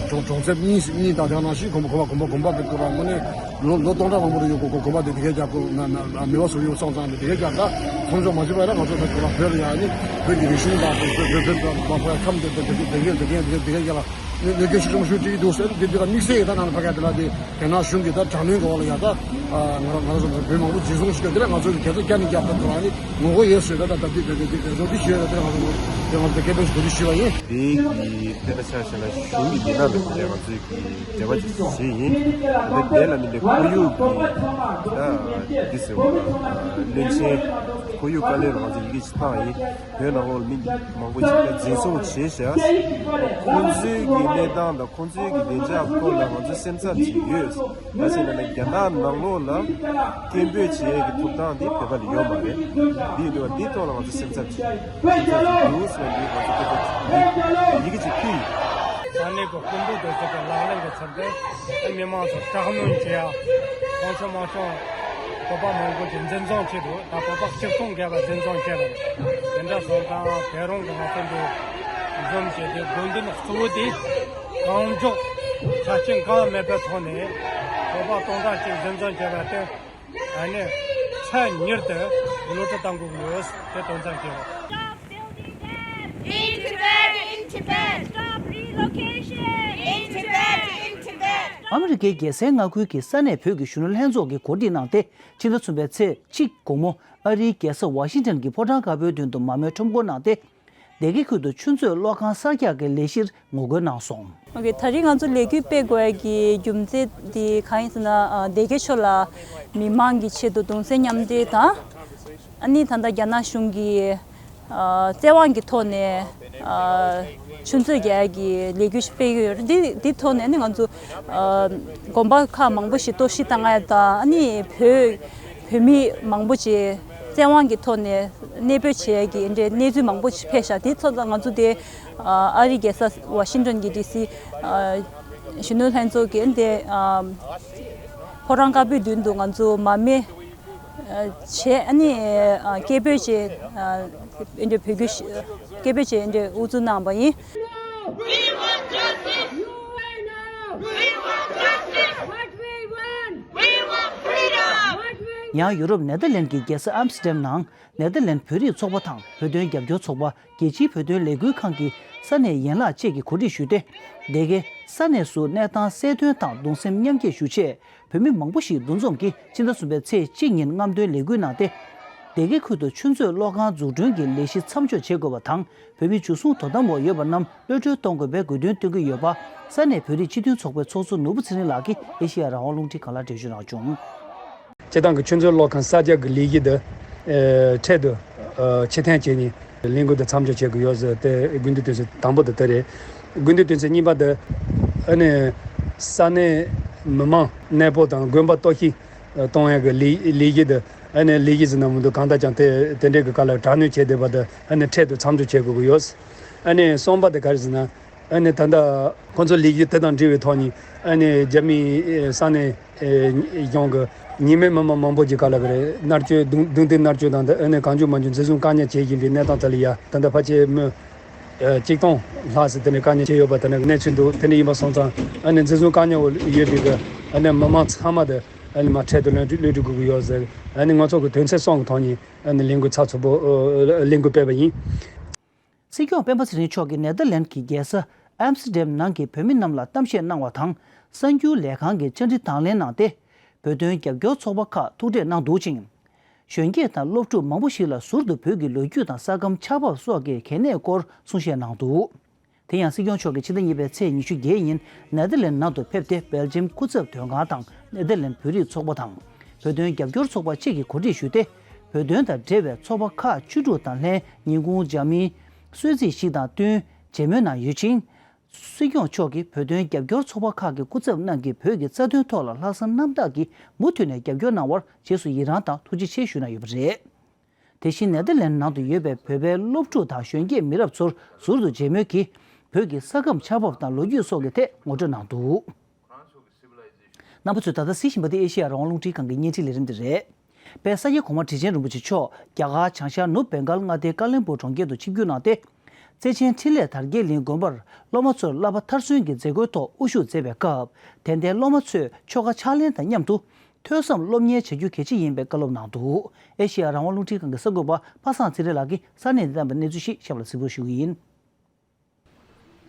གྲོང་གྲོང་གསེབ་གཉིས་གཉིས་དང་དེ་ག་ནང་བཞིན་དགོན་པ་དགོན་པ་དགོན་པ་དགོན་པ་དེ་ཚོ་ལ་དངོས་གནས་ལོ་ལོ་སྟོང་ཕྲག་མང་པོ་རེ་ཡོད་དགོས་དགོས་དགོན་པ་དེ་དེ་གའི་རྒྱབ་དགོས་ན་ན་ན་མེད་པ་བཟོ་ཡོད་སོང་ཙང་དེ་དེ་གའི་རྒྱབ་ད་མཐོང་ཆོག་མ་བྱས་པ་ཡིན་ན་ང་ཚོ་བོད་བོད་ལ་ཡ་ནི་བོད་ཀྱི་རིག་གཞུང་དང་བོད་བོད་བོད་བོད་བོད་ཁམས་དེ་དེ་དེ་དེ་གའི་དེ་གའི་དེ་གའི་དེ་གའི་རྒྱབ་ལ། གནོད་སྐྱོན་ཤུགས་ཆེན་པོ་ཞིག་ཅིག་འདུག་ཟེར་དེ་དུས་ལ་དམིགས་བསལ་ཡིན་ད་ནང་ལ་ཕ་ག་དེ་ལ་དེ་རྒྱ་ནག་གཞུང་གིས་ད་དྲག་གནོན་གྱི་འོག་ལ་ཡ་ད་ང་རང་ང་རང་ཚོ་བོད་མང་པོ་འཛིན་བཟུང་ཞིག་དེ་ལ་ང་ཚོ་གི་རྒྱ་ཚོ་བསྐྱར་ནས་བརྒྱབ་པ་དེ་ལ་ནི་ངོ་རྒོལ་ཡོད་ཟེར་ད་ད་ད་དེ་དེ་དེ་དེ་ཚོ་དེ་ཞུ་ཡ་ད་དེ་ང་ཚོ་དེ་ང་ཚོ་སྐད་འབོད་ཞིག་དེ་ཞུ་བ་ཡིན། དེ་གི་དཔེར་ན་ཆ་བཞག་ན་གཞུང་གི་མི་སྣ་ལ་དེ་ང་ཚོས་ཀྱི་འབྲེལ་བ་ཅིག་བྱེད་ཡིན། ད་དེ་ལ་ནི་ཁོར་ཡུག་གི་ད་འདི་ཟེར་བ་ལ་བློན་ཆེན་ཁོར་ཡུག་བཀའ་བློན་ལ་ང་ཚོ་ཡི་གེ་ཅིག་བཏང་ཡིན། བོད་ནང་ལོགས་ལ་མི་མང་པོ་ཅིག་ལ་འཛིན་བཟུང་བྱས་བཞག་ཁོང་ཚོའི་གི་གནས་སྟངས་དང་ཁོང་ཚོའི་གི་བདེ་འཇགས་སྐོར་ལ་ང་ཚོ་སེམས་འཚབ་ཅིག་ཡོད། ད་བྱས་ན་ནི་རྒྱ་ནག་ནང་ལོགས་ལ་སྐད་འབོད་བྱེད་ཡས་ཀྱི་ཐོབ་ཐང་འདི་བོད་པ་ལ་ཡོད་མ་རེད། འདི་ཡིན་དུས་འདིའི་ཐོག་ལ་ང་ཚོ་སེམས་འཚབ་ཅིག་སེམས་འཚབ་ཅིག་འདུག་ཟེར་ནས་ང་ཚོ་སྐད་ཆ་ཅིག་ཡི་གེ་ཅིག་ཕུལ་ཡིན། ས་གནས་ཀྱི་སྐུ་མདུན་དུ་ཚོགས་པའི་ལག་ལེན་གྱི་ཚུལ་དུ་མི་མང་ཚོ་དྲག་གནོན་བྱེད་ཡ། གོང་ས་མ་གཞུང་བོད་པ་མང་པོ་ཅིག་འཛིན་བཟུང་བྱས་འདུག་ད་བོད་པ་ཆིག་སྟོང་བརྒལ་བ་འཛིན་བཟུང་བྱས་པ་རེད། དེ་འདྲ་སོང་ཙང་དེ་རིང་གི་ང་ཚོ་འདི་འཛོམས་བྱས་ཏེ་དགོས་འདུན་གཙོ་བོ་དེ་གང་མགྱོགས་ཆ་རྐྱེན་གང་མེད་པའི་ཐོག་ནས་བོད་པ་སྟོང་ཕྲག་གཅིག་འཛིན་བཟུང་བྱས་པ་དེ་ཨ་ནི་ཚད་མྱུར་དུ་གློད་གྲོལ་གཏང་དགོས་ཀྱི་ཡོད་དེ་དོན་ཚན་བྱས་པ། Stop building there! In Tibet! In Tibet! Stop relocation! In Tibet! In Tibet! ཨ་མི་རི་ཀའི་རྒྱལ་སའི་མངའ་ཁུལ་གྱི་ས་གནས་བོད་ཀྱི་གཞོན་ནུ་ལྷན་ཚོགས་ཀྱིས་གོ་སྒྲིག་གནང་སྟེ། ཕྱི་ཟླ་གསུམ་པའི་ཚེས་གཅིག་དགོང་མོ་ཨ་རིའི་རྒྱལ་ས་ཝ་ཤིང་ཊོན་གྱི་ཕོ་བྲང་དཀར་པོའི་མདུན་དུ་མར་མེ་ཁྲོམ་སྐོར་གནང་སྟེ། སྡེ་དགེ་ཁུལ་དུ་ཆུ་མཛོད་གློག་ཁང་གསར་རྒྱག་གི་ལས་གཞིར་ངོ་རྒོལ་གནང་སོང་། ཨོ་ཀེ། ད་རེས་ང་ཚོ་ལས་འགུལ་སྤེལ་དགོས་ཡ་གི་རྒྱུ་མཚན་དེ་གང་ཡིན་ཟེར་ན། ཨ། སྡེ་དགེ་ཕྱོགས་ལ་མི་མང་གི་ཆེད་དུ་གདུང་སེམས་མཉམ་འབྲེལ་དང་། ཨ་ནི་ད་ལྟ་རྒྱ་ནག་གཞུང་གིས། ཨ། བཙན་དབང་གི་ཐོག་ནས། ཨ། ཆུ་མཛོད་རྒྱག་ཡ་གི་ལས་འགུལ་ཞིག་སྤེལ་གྱི་ཡོད་རེད། འདི་འདི་ཐོག་ནས་ནི་ང་ཚོ། ཨ། དགོན་པ་ཁག་མང་པོ་ཞིག་གཏོར་བཤིག་བཏང་ཡ་དང་། ཨ་ནི་བོད་བོད་མི་མང་པོ་ཅིག་བཙན་དབང་གི་ཐོག་ནས་གནས་སྤོས་བྱེད་ཡ་གི་འདྲའི་གནས་ཚུལ་མང་པོ་ཞིག་ཕེབས་ཤག་དེ་ཚོ་ལ་ང་ཚོ་དེ། ཨ། ཨ་རིའི་རྒྱལ་ས་ཝ་ཤིང་ཊོན་གྱི་ཌི་སི། ཨ། གཞོན་ནུ་ལྷན་ཚོགས་ཀྱི་དེ། ཨ། ཕོ་བྲང་དཀར་པོའི་མདུན་དུ་ང་ཚོ་མར་མེ། ཨ། བྱས། ཨ་ནི། ཨ། སྐད་འབོད་བྱས། ཨ། དེ་འདྲའི་འབོད་སྐུལ་ཞིག་སྐད་འབོད་བྱས་དེ་འདྲའི་དབུ་འཛུགས་གནང་བ་ཡིན། We want justice! We want justice! What we want! We want freedom! What we want! ཡང་ཡུ་རོབ་ནེ་དར་ལེན་གྱི་རྒྱལ་ས་ཨམ་སི་ཊར་ཌམ་ནང་ནེ་དར་ལེན་བོད་རིགས་ཚོགས་པ་དང་བོད་དོན་རྒྱབ་སྐྱོར་ཚོགས་པ། རྒྱལ་སྤྱིའི་བོད་དོན་ལས་འགུལ་ཁང་གི་ས་གནས་ཡན་ལག་བཅས་ཀྱིས་གོ་སྒྲིག་ཞུས་ཏེ། སྡེ་དགེ་ས་གནས་སུ་གནས་སྟངས་གསལ་སྟོན་དང་གདུང་སེམས་མཉམ་སྐྱེད་ཞུ་ཆེད་བོད་མི་མང་པོ་ཞིག་འདུ་འཛོམས་ཀྱིས་ཕྱི་ཟླ་གསུམ་པའི་ཚེས་གཅིག་ཉིན་རྔམ་སྟོན་ལས་འགུལ་གནང་སྟེ། སྡེ་དགེ་ཁུལ་དུ་ཆུ་མཛོད་གློག་ཁང་འཛུགས་སྐྲུན་གྱི་ལས་གཞི་མཚམས་འཇོག་བྱེད་དགོས་པ་དང་། བོད་མི་འཇུ་བཟུང་དོ་དམ་འོག་ཡོད་པ་རྣམས་གློད་གྲོལ་གཏོང་དགོས་པའི་དགོས་འདུན་བཏོན་གྱི་ཡོད་པ། ས་གནས་བོད་རིགས་སྤྱི་མཐུན་ཚོགས་པའི་ཚོགས་གཙོ་ནོར་བུ་ཚེ་རིང་ལགས་ཀྱིས་ཨེ་ཤེ་ཡ་རང་དབང་རླུང་འཕྲིན་ཁང་ལ་འགྲེལ་བརྗོད་གནང་བྱུང་། སྤྱིར་བཏང་གི་ཆུ་མཛོད་གློག་ཁང་གསར་རྒྱག་གི་ལས་གཞི་འདི། ཨ། འཕྲལ་དུ། ཨ། ཕྱིར་འཐེན་བྱས་ནས་ལས་འགུལ་འདི་མཚམས་འཇོག་བྱེད་དགོས་ཡོད་ཟེར་ཏེ་དགོས་འདུན་བཏོན་ས་དང་པོ་དེ་དེ་རེད། དགོས་འདུན་བཏོན་ས་གཉིས་པ་དེ། ཨ་ནི། ས་གནས་མི་མང་གནས་སྤོ་དང་དགོན་པ་གཏོར་བཤིག་གཏོང་ཡག་གི་ལས་ལས་གཞི་དེ། ཨ་ནི་ལས་གཞི་ཟེར་ན་མི་འདུག་གང་ལྟར་ཀྱང་དེ་དེ་འདྲའི་གི་སྐབས་ལ་དྲག་གནོན་བྱས་བསྡད་པ་དེ་ཨ་ནི་འཕྲལ་དུ་མཚམས་འཇོག་བྱེད་དགོས་ཀྱི་ཡོད། ཨ་ནི་གསུམ་པ་དེ་ག་རེ་ཟེར་ན། ཨ་ནི་ད་ལྟ་ཁོང་ཚོ་ལས་གཞི་དེ་དང་འབྲེལ་བའི་ཐོག་ནས་ཨ་ནི་རྒྱ་མིའི་ས་གནས་གཞུང་གི་ཉེས་མེད་མི་མང་མང་པོ་ཅིག་ག་ལ་གི་རེད། མནར་གཅོད་རྡུང་རྡུང་རྡེག་མནར་གཅོད་དང་། ཨ་ནི་གང་བྱུང་མང་བྱུང་འཛིན་བཟུང་བཀག་ཉར་བྱེད་བཞིན་པའི་གནས་སྟངས་དེ་ལ་ཡ་ད་ལྟ་ཕལ་ཆེར་མི་གཅིག་སྟོང་ལྷག་ཙམ་དེ་ནས་བཀག་ཉར་བྱས་ཡོད་པ་དེ་འདྲ་གི་གནས་ཚུལ་འདུག་དེ་འདྲ་ཡིན་པ་སོང་ཙང་ཨ་ནི་འཛིན་བཟུང་བཀག་ཉར་འོག་ཡོད་པའི་གི་ཨ་ནི་མི་མང་ཚང་མ་དེ་ཨ་ནི་མར་འཕྲལ་དུ་གློད་གློད་གྲོལ་དགོས་ཀྱི་ཡོད་ཟེར། ཨ་ནི་ང་ཚོ་གི་དོན་ཚན་གསུམ་གི་ཐོག་ནས་ཨ་ནི་ལས་འགུལ་ཚགས་ཚུད་པོ་ལས་འགུལ་སྤེལ་བ་ཡིན། སྲིད་སྐྱོང་སྤེན་པ་ཚེ་རིང་མཆོག་གིས་ནེ་དར་ལེན་གྱི་རྒྱལ་ས་ཨམ་སི་ཊར་ཌམ་ནང་གི་བོད་མི་རྣམས་ལ་གཏམ་བཤད་གནང་བ་དང་། གསར་འགྱུར་ལས་ཁང་གི་བཅར་འདྲི་དང་ལེན་གནང་སྟེ། བོད་དོན་རྒྱབ་སྐྱོར་ཚོགས་པ་ཁག་ཐུག་འཕྲད་གནང་འདུག་ཅིང་། གཞོན་སྐྱེས་དང་སློབ་ཕྲུག་མང་པོ་ཞིག་ལ་ཟུར་དུ་བོད་ཀྱི་ལོ་རྒྱུས་དང་ས་ཁམས། ཆར་བབ་སོགས་ཀྱི་གལ་གནད་སྐོར་གསུང་བཤད་གནང་འདུག་དེ་ཡང་སྲིད་སྐྱོང་མཆོག་གིས་ཕྱི་ཟླ་གཉིས་པའི་ཚེས་ཉི་ཤུ་བརྒྱད་ཉིན་ནེ་དར་ལེན་ནང་དུ་ཕེབས་ཏེ། སྦེལ་ཇམ་སྐུ་ཚབ་དོན་ཁང་དང་ནེ་དར་ལེན་བོད་རིགས་ཚོགས་པ་དང་། བོད་དོན་རྒྱབ་སྐྱོར་ཚོགས་པ་བཅས་ཀྱིས་གོ་སྒྲིག་ཞུས་ཏེ། བོད་དོན་དང་འབྲེལ་བའི་ཚོགས་པ་ཁག་བཅུ་དྲུག་དང་ལྷན་ཉིན་གུང་འཇར་མན་གསོལ་ཚིགས་ཤིག་དང་བསྟུན་མཇལ་མོལ་གནང་ཡོད་ཅིང་། སྲིད་སྐྱོང་མཆོག་གིས་བོད་དོན་རྒྱབ་སྐྱོར་ཚོགས་པ་ཁག་གི་སྐུ་ཚབ་རྣམས་ཀྱིས་བོད་ཀྱི་རྩ་དོན་ཐོག་ལ་ལྷག་བསམ་རྣམ་དག་གིས་མུ་མཐུད་ནས་རྒྱབ་སྐྱོར་གནང་བར་རྗེས་སུ་ཡི་རང་དང་ཐུགས་རྗེ་ཆེ་ཞུ་གནང་ཡོད་པ་རེད། དེ་བཞིན་ནེ་ཐར་ལེན་ནང་དུ་ཡོད་པའི་བོད་པའི་སློབ་ཕྲུག་དང་གཞོན་སྐྱེས་མི་རབས་ཚོར་ཟུར་དུ་མཇལ་མོལ་གྱིས། བོད་ཀྱི་ས་ཁམས་ཆགས་བབ་དང་ལོ་རྒྱུས་སོགས་ཀྱི་ཐད་ངོ་སྤྲོད་གནང་འདུག། རྣམ་པ་ཚོས་ད་ལྟ་གཟིགས་བཞིན་པ་འདི་ཨེ་ཤེ་ཡ་རང་དབང་རླུང་འཕྲིན་ཁང་གི་བརྙན་འཕྲིན་ལས་རིམ་དེ་རེད། དཔལ་ས་སྐྱ་གོང་མ་ཁྲི་ཆེན་རིན་པོ་ཆེ་མཆོག་རྒྱ་གར་བྱང་ཤར་ནུབ་བེང་གཱལ་མངའ་སྡེའི་ཀ་ལོན་སྦུག་གྲོང་ཁྱེར་དུ་ཆིབས་བསྒྱུར་གནང་སྟེ། བརྩེ་ཆེན་འཕྲིན་ལས་དར་རྒྱས་གླིང་དགོན་པར་སློབ་མ་ཚོར་བསླབ་པ་མཐར་སོན་གྱི་མཛད་སྒོའི་ཐོག་དབུ་བཞུགས་མཛད་པའི་སྐབས། དད་ལྡན་སློབ་མ་ཚོས་ཆོ་ག་ཕྱག་ལེན་དང་མཉམ་དུ། ཐོས་བསམ་སློབ་གཉེར་བྱ་རྒྱུ་གལ་ཆེ་ཡིན་པའི་བཀའ་སློབ་གནང་འདུག། ཨེ་ཤེ་ཡ་རང་དབང་རླུང་འཕྲིན་ཁང་གི་གསར་འགོད་པ་པ་སངས་ཚེ་རིང་ལགས་ཀྱིས་ས་གནས་འདི་བཏང་བའི་གནས་ཚུལ་ཞིག་ཞབས་ལ་གཟིགས་འབུལ་ཞུ་གི་ཡིན།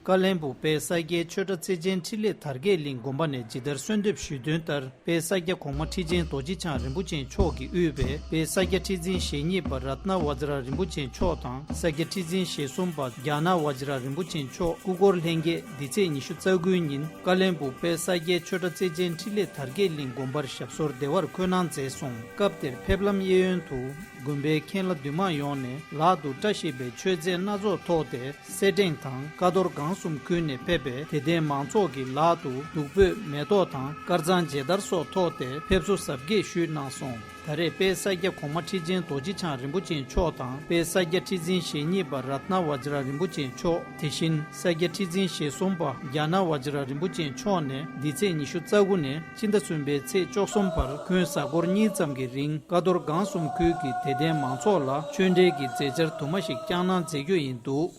ཀ་ལོན་སྦུག་དཔལ་ས་སྐྱའི་ཆོས་གྲྭ་བརྩེ་ཆེན་འཕྲིན་ལས་དར་རྒྱས་གླིང་དགོན་པ་ནས་ཇི་ལྟར་གསོལ་འདེབས་ཞུས་དོན་ལྟར། དཔལ་ས་སྐྱ་གོང་མ་ཁྲི་ཆེན་རྡོ་རྗེ་འཆང་རིན་པོ་ཆེ་མཆོག་གིས་དབུས་པའི་དཔལ་ས་སྐྱ་ཁྲི་འཛིན་ཞེ་གཉིས་པ་རཏྣ་བཛྲ་རིན་པོ་ཆེ་མཆོག་དང་། ས་སྐྱ་ཁྲི་འཛིན་ཞེ་གསུམ་པ་ཛྙཱ་ན་བཛྲ་རིན་པོ་ཆེ་མཆོག་སྐུ་འཁོར་ལྷན་རྒྱས་འདི་ཚེས་ཉི་ཤུ་རྩ་དགུའི་ཉིན་ཀ་ལོན་སྦུག་དཔལ་ས་སྐྱའི་ཆོས་གྲྭ་བརྩེ་ཆེན་འཕྲིན་ལས་དར་རྒྱས་གླིང་དགོན་པར་ཞབས་སོར་བདེ་བར་འཁོད་གནང་མཛད་སོང་། སྐབས་དེར་ཕེབས་ལམ་གཡས་གཡོན་དུ། དགོན་པའི་མཁན་བླ་འདུས་མང་ཡོངས་ནས་ལག་ཏུ་བཀྲ་ཤིས་པའི་མཆོད་རྫས་སྣ་ཚོགས་ཐོགས་ཏེ། སེར་ཕྲེང་དང་ཀ་རྡོར་སྒང་གསུམ་ཁུལ་ནས་ཕེབས་པའི་དད་ལྡན་མང་ཚོགས་ཀྱི་ལག་ཏུ་བདུག་སྤོས་མེ་ཏོག་དང་དཀར་གཙང་མཇལ་དར་སོགས་ཐོགས་ཏེ་ཕེབས་བསུ་གཟབ་རྒྱས་ཞུས་གནང་སོང་། ད་རེས་དཔལ་ས་སྐྱ་གོང་མ་ཁྲི་ཆེན་རྡོ་རྗེ་འཆང་རིན་པོ་ཆེ་མཆོག་དང་། དཔལ་ས་སྐྱ་ཁྲི་འཛིན་ཞེ་གཉིས་པ་རཏྣ་བཛྲ་རིན་པོ་ཆེ་མཆོག། དེ་བཞིན་ས་སྐྱ་ཁྲི་འཛིན་ཞེ་གསུམ་པ་ཛྙཱ་ན་བཛྲ་རིན་པོ་ཆེ་མཆོག་ནས་འདི་ཚེས་ཉི་ཤུ་རྩ་དགུ་ནས། སྤྱི་ཟླ་གསུམ་པའི་ཚེས་བཅུ་གསུམ་བར་ཁོང་གཟའ་འཁོར་གཉིས་ཙམ་གྱི་རིང་ཀ་རྡོར་སྒང་གསུམ་ཁུལ་གྱི་དད་ལྡན་མང་ཚོགས་ལ་ཆོས་འབྲེལ་གྱི་མཛད་འཆར་དུ་མ་ཞིག་བསྐྱངས་གནང་མཛད་རྒྱུ་ཡིན་འདུག།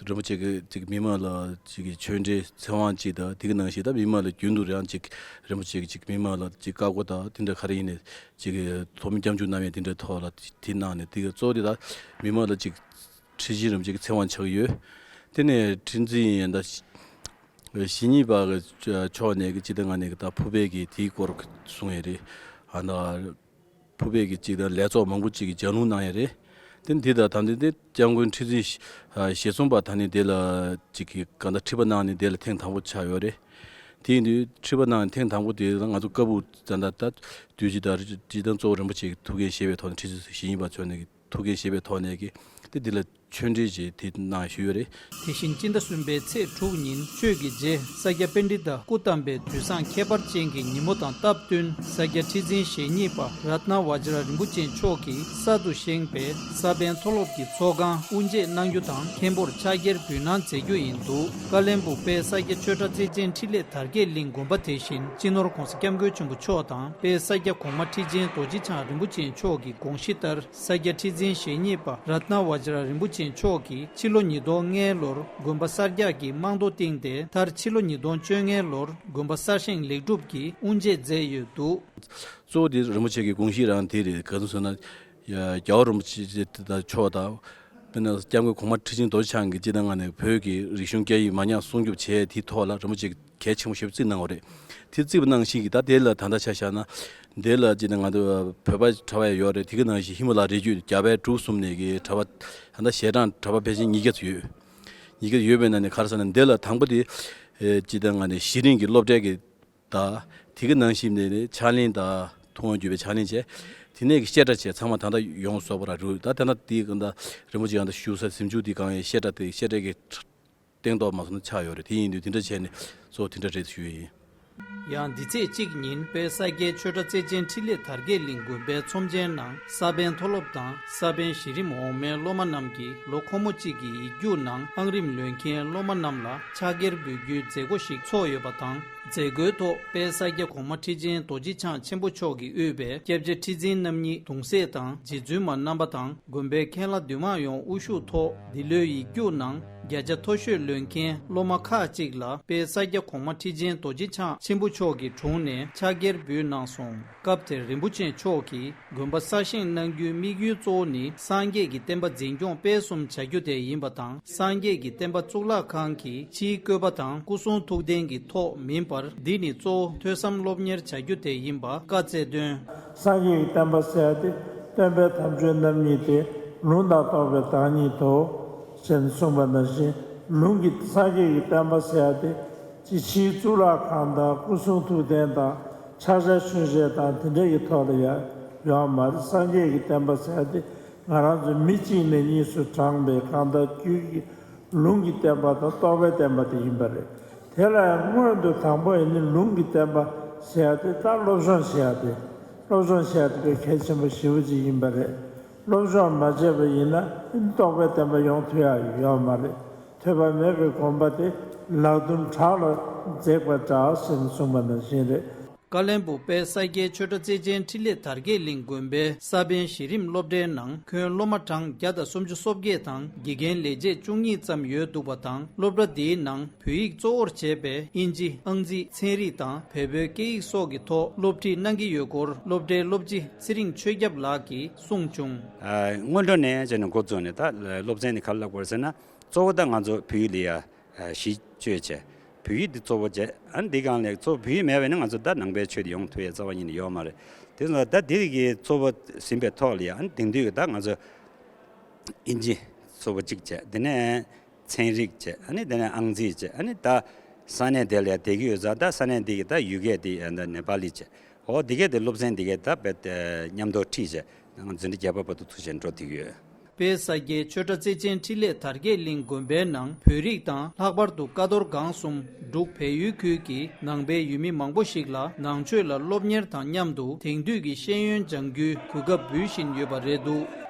རིན་པོ་ཆེ་གིས་ཅིག་མི་མང་ལ་ཅིག་ཆོས་འབྲེལ་ཚེ་དབང་ཅིག་དང་དེ་གི་ནང་བཞིན་ད་མི་མང་ལ་རྒྱུན་དུ་རང་ཅིག་རིན་པོ་ཆེ་གིས་ཅིག་མི་མང་ལ་ཅིག་བཀའ་བསྒོ་དང་དེ་འདྲ་ག་རེ་ཡིན་ནའི་ཅིག་ཐོག་མའི་སྐྱབས་འཇུག་གནང་བའི་དེ་འདྲའི་ཐོག་ལ་དེ་གནང་ནས་དེ་གི་གཙོ་བོ་དེ་ད་མི་མང་ལ་ཅིག་ཁྲི་ཆེན་རིན་པོ་ཆེ་གི་ཚེ་དབང་ཆགས་ཡོད། དེ་ནས་ཁྲི་འཛིན་ཡིན་ད། ཞེ་གཉིས་པ་གི་ཕྱོགས་ནས་ཀྱི་སྤྱི་ཟླ་ལྔ་ནས་ཀྱི་ད་ཕུར་པའི་གི་དེའི་སྐོར་གསུངས་ཡོད་རེད། ཨ་ན། ཕུར་པའི་གི་ཅིག་ད་ལས་ཚོགས་མང་པོ་ཅིག་གི་ལྗགས་ལུང་གནང་ཡོད་རེད། དེ་འདི་ད་ད་འདི་དེ་སྐྱབས་མགོན་ཁྲི་འཛིན་ཞེ་གསུམ་པ་ད་ནི་དེ་ལ་ཅིག་གི་གང་ལྟར་ཁྲི་པ་གནང་ནས་དེ་ལ་ཐེངས་དང་པོ་ཆགས་ཡོད་རེད། དེ་ཡིན་དུས་ཁྲི་པ་གནང་ཐེངས་དང་པོ་དེ་ང་ཚོ་ཀ་སྦུག་ད་ད་ད་དུས་ཅི་ད་སྤྱི་བཏང་གཙོ་བོ་རིན་པོ་ཆེ་གི་ཐུགས་འགན་བཞེས་པའི་ཐོག་ནས་ཁྲི་འཛིན་ཞེ་གཉིས་པ་མཆོག་ནས་ཀྱི་ཐུགས་འགན་བཞེས་པའི་ཐོག་ནས་ཀྱི་དེ་འདི་ལ། ཆོས་འབྲེལ་ཅིག་དེ་གནང་ཞུས་ཡོད་རེད། དེ་བཞིན་སྤྱི་ཟླ་གསུམ་པའི་ཚེས་དྲུག་ཉིན་ཆོས་ཀྱི་རྗེ་ས་སྐྱ་པཎྜི་ཏ་སྐུ་བལྟམས་པའི་དུས་བཟང་ཁྱད་པར་ཅན་གྱི་ཉིན་མོ་དང་སྟབས་བསྟུན་ས་སྐྱ་ཁྲི་འཛིན་ཞེ་གཉིས་པ་རཏྣ་བཛྲ་རིན་པོ་ཆེ་མཆོག་གིས་གསར་དུ་བཞེངས་པའི་ས་པཎ་མཐོ་སློབ་ཀྱི་ཚོགས་ཁང་དབུ་འབྱེད་གནང་རྒྱུ་དང་མཁན་པོར་ཕྱག་འཁྱེར་འབུལ་གནང་མཛད་རྒྱུ་ཡིན་འདུག། ཀ་ལོན་སྦུག་དཔལ་ས་སྐྱ་ཆོས་གྲྭ་བརྩེ་ཆེན་འཕྲིན་ལས་དར་རྒྱས་གླིང་དགོན་པ་དེ་བཞིན་སྤྱི་ནོར་༧གོང་ས་༧སྐྱབས་མགོན་ཆེན་པོ་མཆོག་དང་དཔལ་ས་སྐྱ་གོང་མ་ཁྲི་ཆེན་རྡོ་རྗེ་འཆང་རིན་པོ་ཆེ་མཆོག་གི་དགོངས་གཞི་ལྟར། ས་སྐྱ་ཁྲི་འཛིན་ཞེ་གཉིས་པ་རཏྣ་བཛྲ་རིན་པོ་ཆེ་མཆོག་གིས་ཕྱི་ལོ་ཉིས་སྟོང་ལྔ་ལོར་དགོན་པ་གསར་རྒྱག་གི་རྨང་རྡོ་བཏིང་སྟེ། མཐར་ཕྱི་ལོ་ཉིས་སྟོང་བཅོ་ལྔ་ལོར་དགོན་པ་གསར་བཞེངས་ལེགས་གྲུབ་ཀྱིས་དབུ་འབྱེད་མཛད་ཡོད་འདུག། གཙོ་བོ་དེ་རིན་པོ་ཆེ་གི་དགོངས་གཞི་རང་དེ་རེད། ག་ཚོད་ཟེར་ན། ཡ། རྒྱལ་བ་རིན་པོ་ཆེ་དང་མཆོག་དང་། དཔེར་ན་སྐྱབས་མགོན་གོང་མ་ཁྲི་ཆེན་རྡོ་རྗེ་འཆང་གིས་སྤྱི་ཟླ་ལྔ་ནས་བོད་ཀྱི་རིག་གཞུང་སྐད་ཡིག་མ་ཉམས་སྲུང་སྐྱོབ་བྱས་དེའི་ཐོག་ལ་རིན་པོ་ཆེ་གིས་གལ་ཆེན་པོ་ཞེ་པོ་བརྩིས་གནང་བ་རེད། དེ་བརྩིས་པ་ནང་བཞིན་གྱི་ད་དེ་ལ་ད་ལྟ་ཆ་བཞག་ན། འདི་ལ་སྤྱིར་ང་ཚོ་བོད་པ་གྲྭ་པ་ཡང་ཡོད་རེད། དེ་གི་ནང་བཞིན་ཧི་མ་ལ་རི་རྒྱུད་རྒྱ་བལ་འབྲུག་གསུམ་ནས་ཀྱི་གྲྭ་པ་ད་ལྟ་ཞལ་གྲངས་གྲྭ་པ་ཕལ་ཆེར་ཉིས་བརྒྱ་ཙམ་ཡོད། ཉིས་བརྒྱ་ཡོད་པའི་ནང་ནས་ག་རེ་ཟེར་ན་འདི་ལ་དང་པོ་དེ་སྤྱིར་ང་ནས་གཞི་རིམ་གྱི་སློབ་གྲྭའི་གི་ད་དེ་གི་ནང་བཞིན་ནས་ཕྱག་ལེན་དང་ཐུབ་དབང་བརྒྱུད་པའི་ཕྱག་ལེན་བྱས། དེ་ནས་ཀྱི་བཤད་གྲྭ་བྱས་ཚང་མ་ད་ལྟ་ཡོངས་རྫོགས་པ་ར་རུ་ད་ད་ལྟ་དེའི་གི་ད་རིན་པོ་ཆེ་ཡང་ད་བཞུགས་ས་གཟིམ་ཆུང་དེ་གང་ཡིན་བཤད་གྲྭ་དེ་བཤད་གྲྭའི་གི་སྟེང་ཐོག་མ་སོང་ན་ཆགས་ཡོད་རེད། དེ་ཡིན་དུས་དེ་འདྲ་བྱས་ནས་གཙོ་བོ་དེ་འདྲ་རེད་ཞུ་ཡས་ཡིན། ཡང་འདི་ཚེས་གཅིག་ཉིན་དཔལ་ས་སྐྱའི་ཆོས་གྲྭ་བརྩེ་ཆེན་འཕྲིན་ལས་དར་རྒྱས་གླིང་དགོན་པའི་ཚོམས་ཆེན་ནང་ས་པཎ་མཐོ་སློབ་དང་ས་པཎ་གཞི་རིམ་འོག་མའི་སློབ་མ་རྣམས་ཀྱིས་ལོ་འཁོར་མོ་གཅིག་གི་ཡིག་རྒྱུགས་ནང་ཨང་རིམ་ལོན་མཁན་སློབ་མ་རྣམས་ལ་ཕྱག་འཁྱེར་འབུལ་རྒྱུའི་མཛད་སྒོ་ཞིག་ཚོགས་ཡོད་པ་དང་། མཛད་སྒོའི་ཐོག་དཔལ་ས་སྐྱ་གོང་མ་ཁྲི་ཆེན་རྡོ་རྗེ་འཆང་ཆེན་པོ་མཆོག་གིས་དབུས་པའི་སྐྱབས་རྗེ་ཁྲི་འཛིན་རྣམ་གཉིས་གདུང་སྲས་དང་རྗེ་བཙུན་མ་རྣམ་པ་དང་། དགོན་པའི་མཁན་བླ་འདུས་མང་ཡོངས་དབུ་བཞུགས་ཐོག་འདི་ལོའི་ཡིག་རྒྱུགས་ནང་བརྒྱ་ཆ་མཐོ་ཤོས་ལོན་མཁན་སློབ་མ་ཁག་ཅིག་ལ་དཔལ་ས་སྐྱ་གོང་མ་ཁྲི་ཆེན་རྡོ་རྗེ་འཆང་ཆེན་པོ་མཆོག་གི་དྲུང་ནས་ཕྱག་འཁྱེར་འབུལ་གནང་སོང་། སྐབས་དེར་རིན་པོ་ཆེ་མཆོག་གིས་དགོན་པ་གསར་བཞེངས་གནང་རྒྱུའི་དམིགས་ཡུལ་གཙོ་བོ་ནི་སངས་རྒྱས་ཀྱི་བསྟན་པ་འཛིན་སྐྱོང་སྤེལ་གསུམ་བྱ་རྒྱུ་དེ་ཡིན་པ་དང་། སངས་རྒྱས་ཀྱི་བསྟན་པ་གཙུག་ལག་ཁང་གི་ཕྱིའི་བཀོད་པ་དང་སྐུ་གསུང་ཐུགས་རྟེན་གྱི་ཐོག་མིན་པར། འདི་ནི་གཙོ་བོ་ཐོས་བསམ་སློབ་གཉེར་བྱ་རྒྱུ་དེ་ཡིན་པ་བཀའ་སྩལ་དོན། སངས་རྒྱས་ཀྱི་བསྟན་པ་ཟེར་ཡ་དེ་སྟོན་པའི་དམ་ཆོས་རྣམ་གཉིས་ཏེ། ལུང་དང་རྟོགས་པའི་བདག་ཉིད་དོ། ཞེས་གསུངས་པ་ནང་བཞིན། ལུང་གི་སངས་རྒྱས་ཀྱི་བསྟན་པ་ཟེར་ཡ་དེ་ཅིག་ཕྱིའི་གཙུག་ལག་ཁང་དང་སྐུ་གསུང་ཐུགས་རྟེན་དང་ཕྱག་ཞྭ་མཆོད་བཤམས་དང་དེ་འདྲ་གི་ཐོག་ལ་ཡ་ཡོད་མ་རེད། སངས་རྒྱས་ཀྱི་བསྟན་པ་ཟེར་ཡ་དེ་ང་རང་ཚོ་མི་གཅིག་ནས་གཉིས་སུ་དྲངས་པའི་གང་ལྟར་རྒྱུད་ཀྱི་ལུང་གི་བསྟན་པ་དང་རྟོགས་པའི་བསྟན་པ་དེ་ཡིན་པ་རེད། དེ་ལ་ཡང་སྔོན་དུ་དང་པོ་ཡིན་ནི་ལུང་གི་བསྟན་པ་ཟེར་ཡ་དེ་ད་སློབ་སྦྱོང་བྱེད་ཡ་དེ། སློབ་སྦྱོང་བྱེད་ཡ་དེ་དཔེ་གལ་ཆེན་པོ་ཞེ་པོ་ཅིག་ཡིན་པ་རེད། སློབ་སྦྱོང་མ་བྱས་པ་ཡིན་ན་རྟོགས་པའི་བདེན་པ་ཡོང་ཐུབ་ཡ་ཡོད་མ་རེད། ཐོས་པ་མེད་པའི་སྒོམ་པ་དེ་ལག་རྡུམ་བྲག་ལ་འཛེགས་པ་འདྲ་ཟེར་ནས་གསུངས་པ་ནང་བཞིན་རེད། ཀ་བློན་སྦུག་དཔལ་ས་སྐྱའི་ཆོས་གྲྭ་བརྩེ་ཆེན་འཕྲིན་ལས་དར་རྒྱས་གླིང་དགོན་པའི་ས་པཎ་གཞི་རིམ་སློབ་གྲྭའི་ནང་ཁྱོན་སློབ་མ་གྲངས་བརྒྱ་དང་སུམ་ཅུ་སོ་བརྒྱད་དང་དགེ་རྒན་ལས་བྱེད་བཅུ་གཉིས་ཙམ་ཡོད་འདུག་པ་དང་། སློབ་གྲྭ་འདིའི་ནང་བོད་ཡིག་གཙོ་བོར་བྱས་པའི་ཨིན་ཇི། ཨང་རྩིས། ཚན་རིག་དང་བལ་པོའི་སྐད་ཡིག་སོགས་ཀྱི་ཐོག་སློབ་ཁྲིད་གནང་གི་ཡོད་སྐོར་སློབ་གྲྭའི་སློབ་སྤྱི་ཚེ་རིང་ཆོས་སྐྱབས་ལགས་ཀྱིས་གསུངས་བྱུང་། ཨ། སྔོན་འགྲོ་ནས་བྱས་ནས་འགོ་བཙུགས་ནས་ད་སློབ་ཚན་འདི་ག་རེ་བསླབ་དགོས་རེད་ཟེར་ན། གཙོ་བོ་ད་ང་ཚོ་བོད་ཡིག་ལ་ཡ་གཞི་བཅོལ་བྱས། བོད་ཡིག་འདི་གཙོ་བོ་བྱས། ཨ་ནི་འདི་སྒང་ལ་གཙོ་བོ་བོད་ཡིག་མེད་པ་ཡིན་ན་ང་ཚོ་ད་ནང་པའི་ཆོས་འདི་ཡོང་ཐུབ་ཡ་རྩ་བ་ཉིད་ནས་ཡོད་མ་རེད། དེ་ཚོ་ད་འདི་གི་གཙོ་བོ་ཟིན་པའི་ཐོག་ལ་ཡ། ཨ་ནི་དེང་དུས་ཀྱི་ད་ང་ཚོ་ཨིན་ཇི་གཙོ་བོ་གཅིག་བྱས། དེ་ནས་ཚན་རིག་བྱས། ཨ་ནི་དེ་ནས་ཨང་རྩིས་བྱས། ཨ་ནི་ད་ས་གནས་དེ་ལ་ཡ་བསྡད་ཀྱི་ཡོད་ཙང་ད་ས་གནས་དེ་གི་ད་ཡུལ་སྐད་དེ་ཡ་ད་ནེ་པ་ལི་བྱས། འོ་དེ་གས་དེ་སློབ་ཚན་དེ་གས་ད་བེད་མཉམ་དུ་ཁྲིད་བྱས། ང་འཛིན་གྲྭ་བརྒྱད་པ་བར་དུ་ཐུགས་རྗེ་འགྲོ་བསྡད་ཡོད། དཔལ་ས་སྐྱའི་ཆོས་གྲྭ་བརྩེ་ཆེན་འཕྲིན་ལས་དར་རྒྱས་གླིང་དགོན་པའི་ནང་བོད་རིགས་དང་ལྷག་པར་དུ་ཀ་རྡོར་སྒང་གསུམ་འབྲུག་བལ་ཡུལ་ཁུལ་གྱི་ནང་པའི་ཡུལ་མི་མང་པོ་ཞིག་ལ་ནང་ཆོས་ལ་སློབ་གཉེར་དང་མཉམ་དུ་དེང་དུས་ཀྱི་ཤེས་ཡོན་སྦྱང་རྒྱུའི་གོ་སྐབས་འབུལ་བཞིན་ཡོད་པ་རེད་འདུག་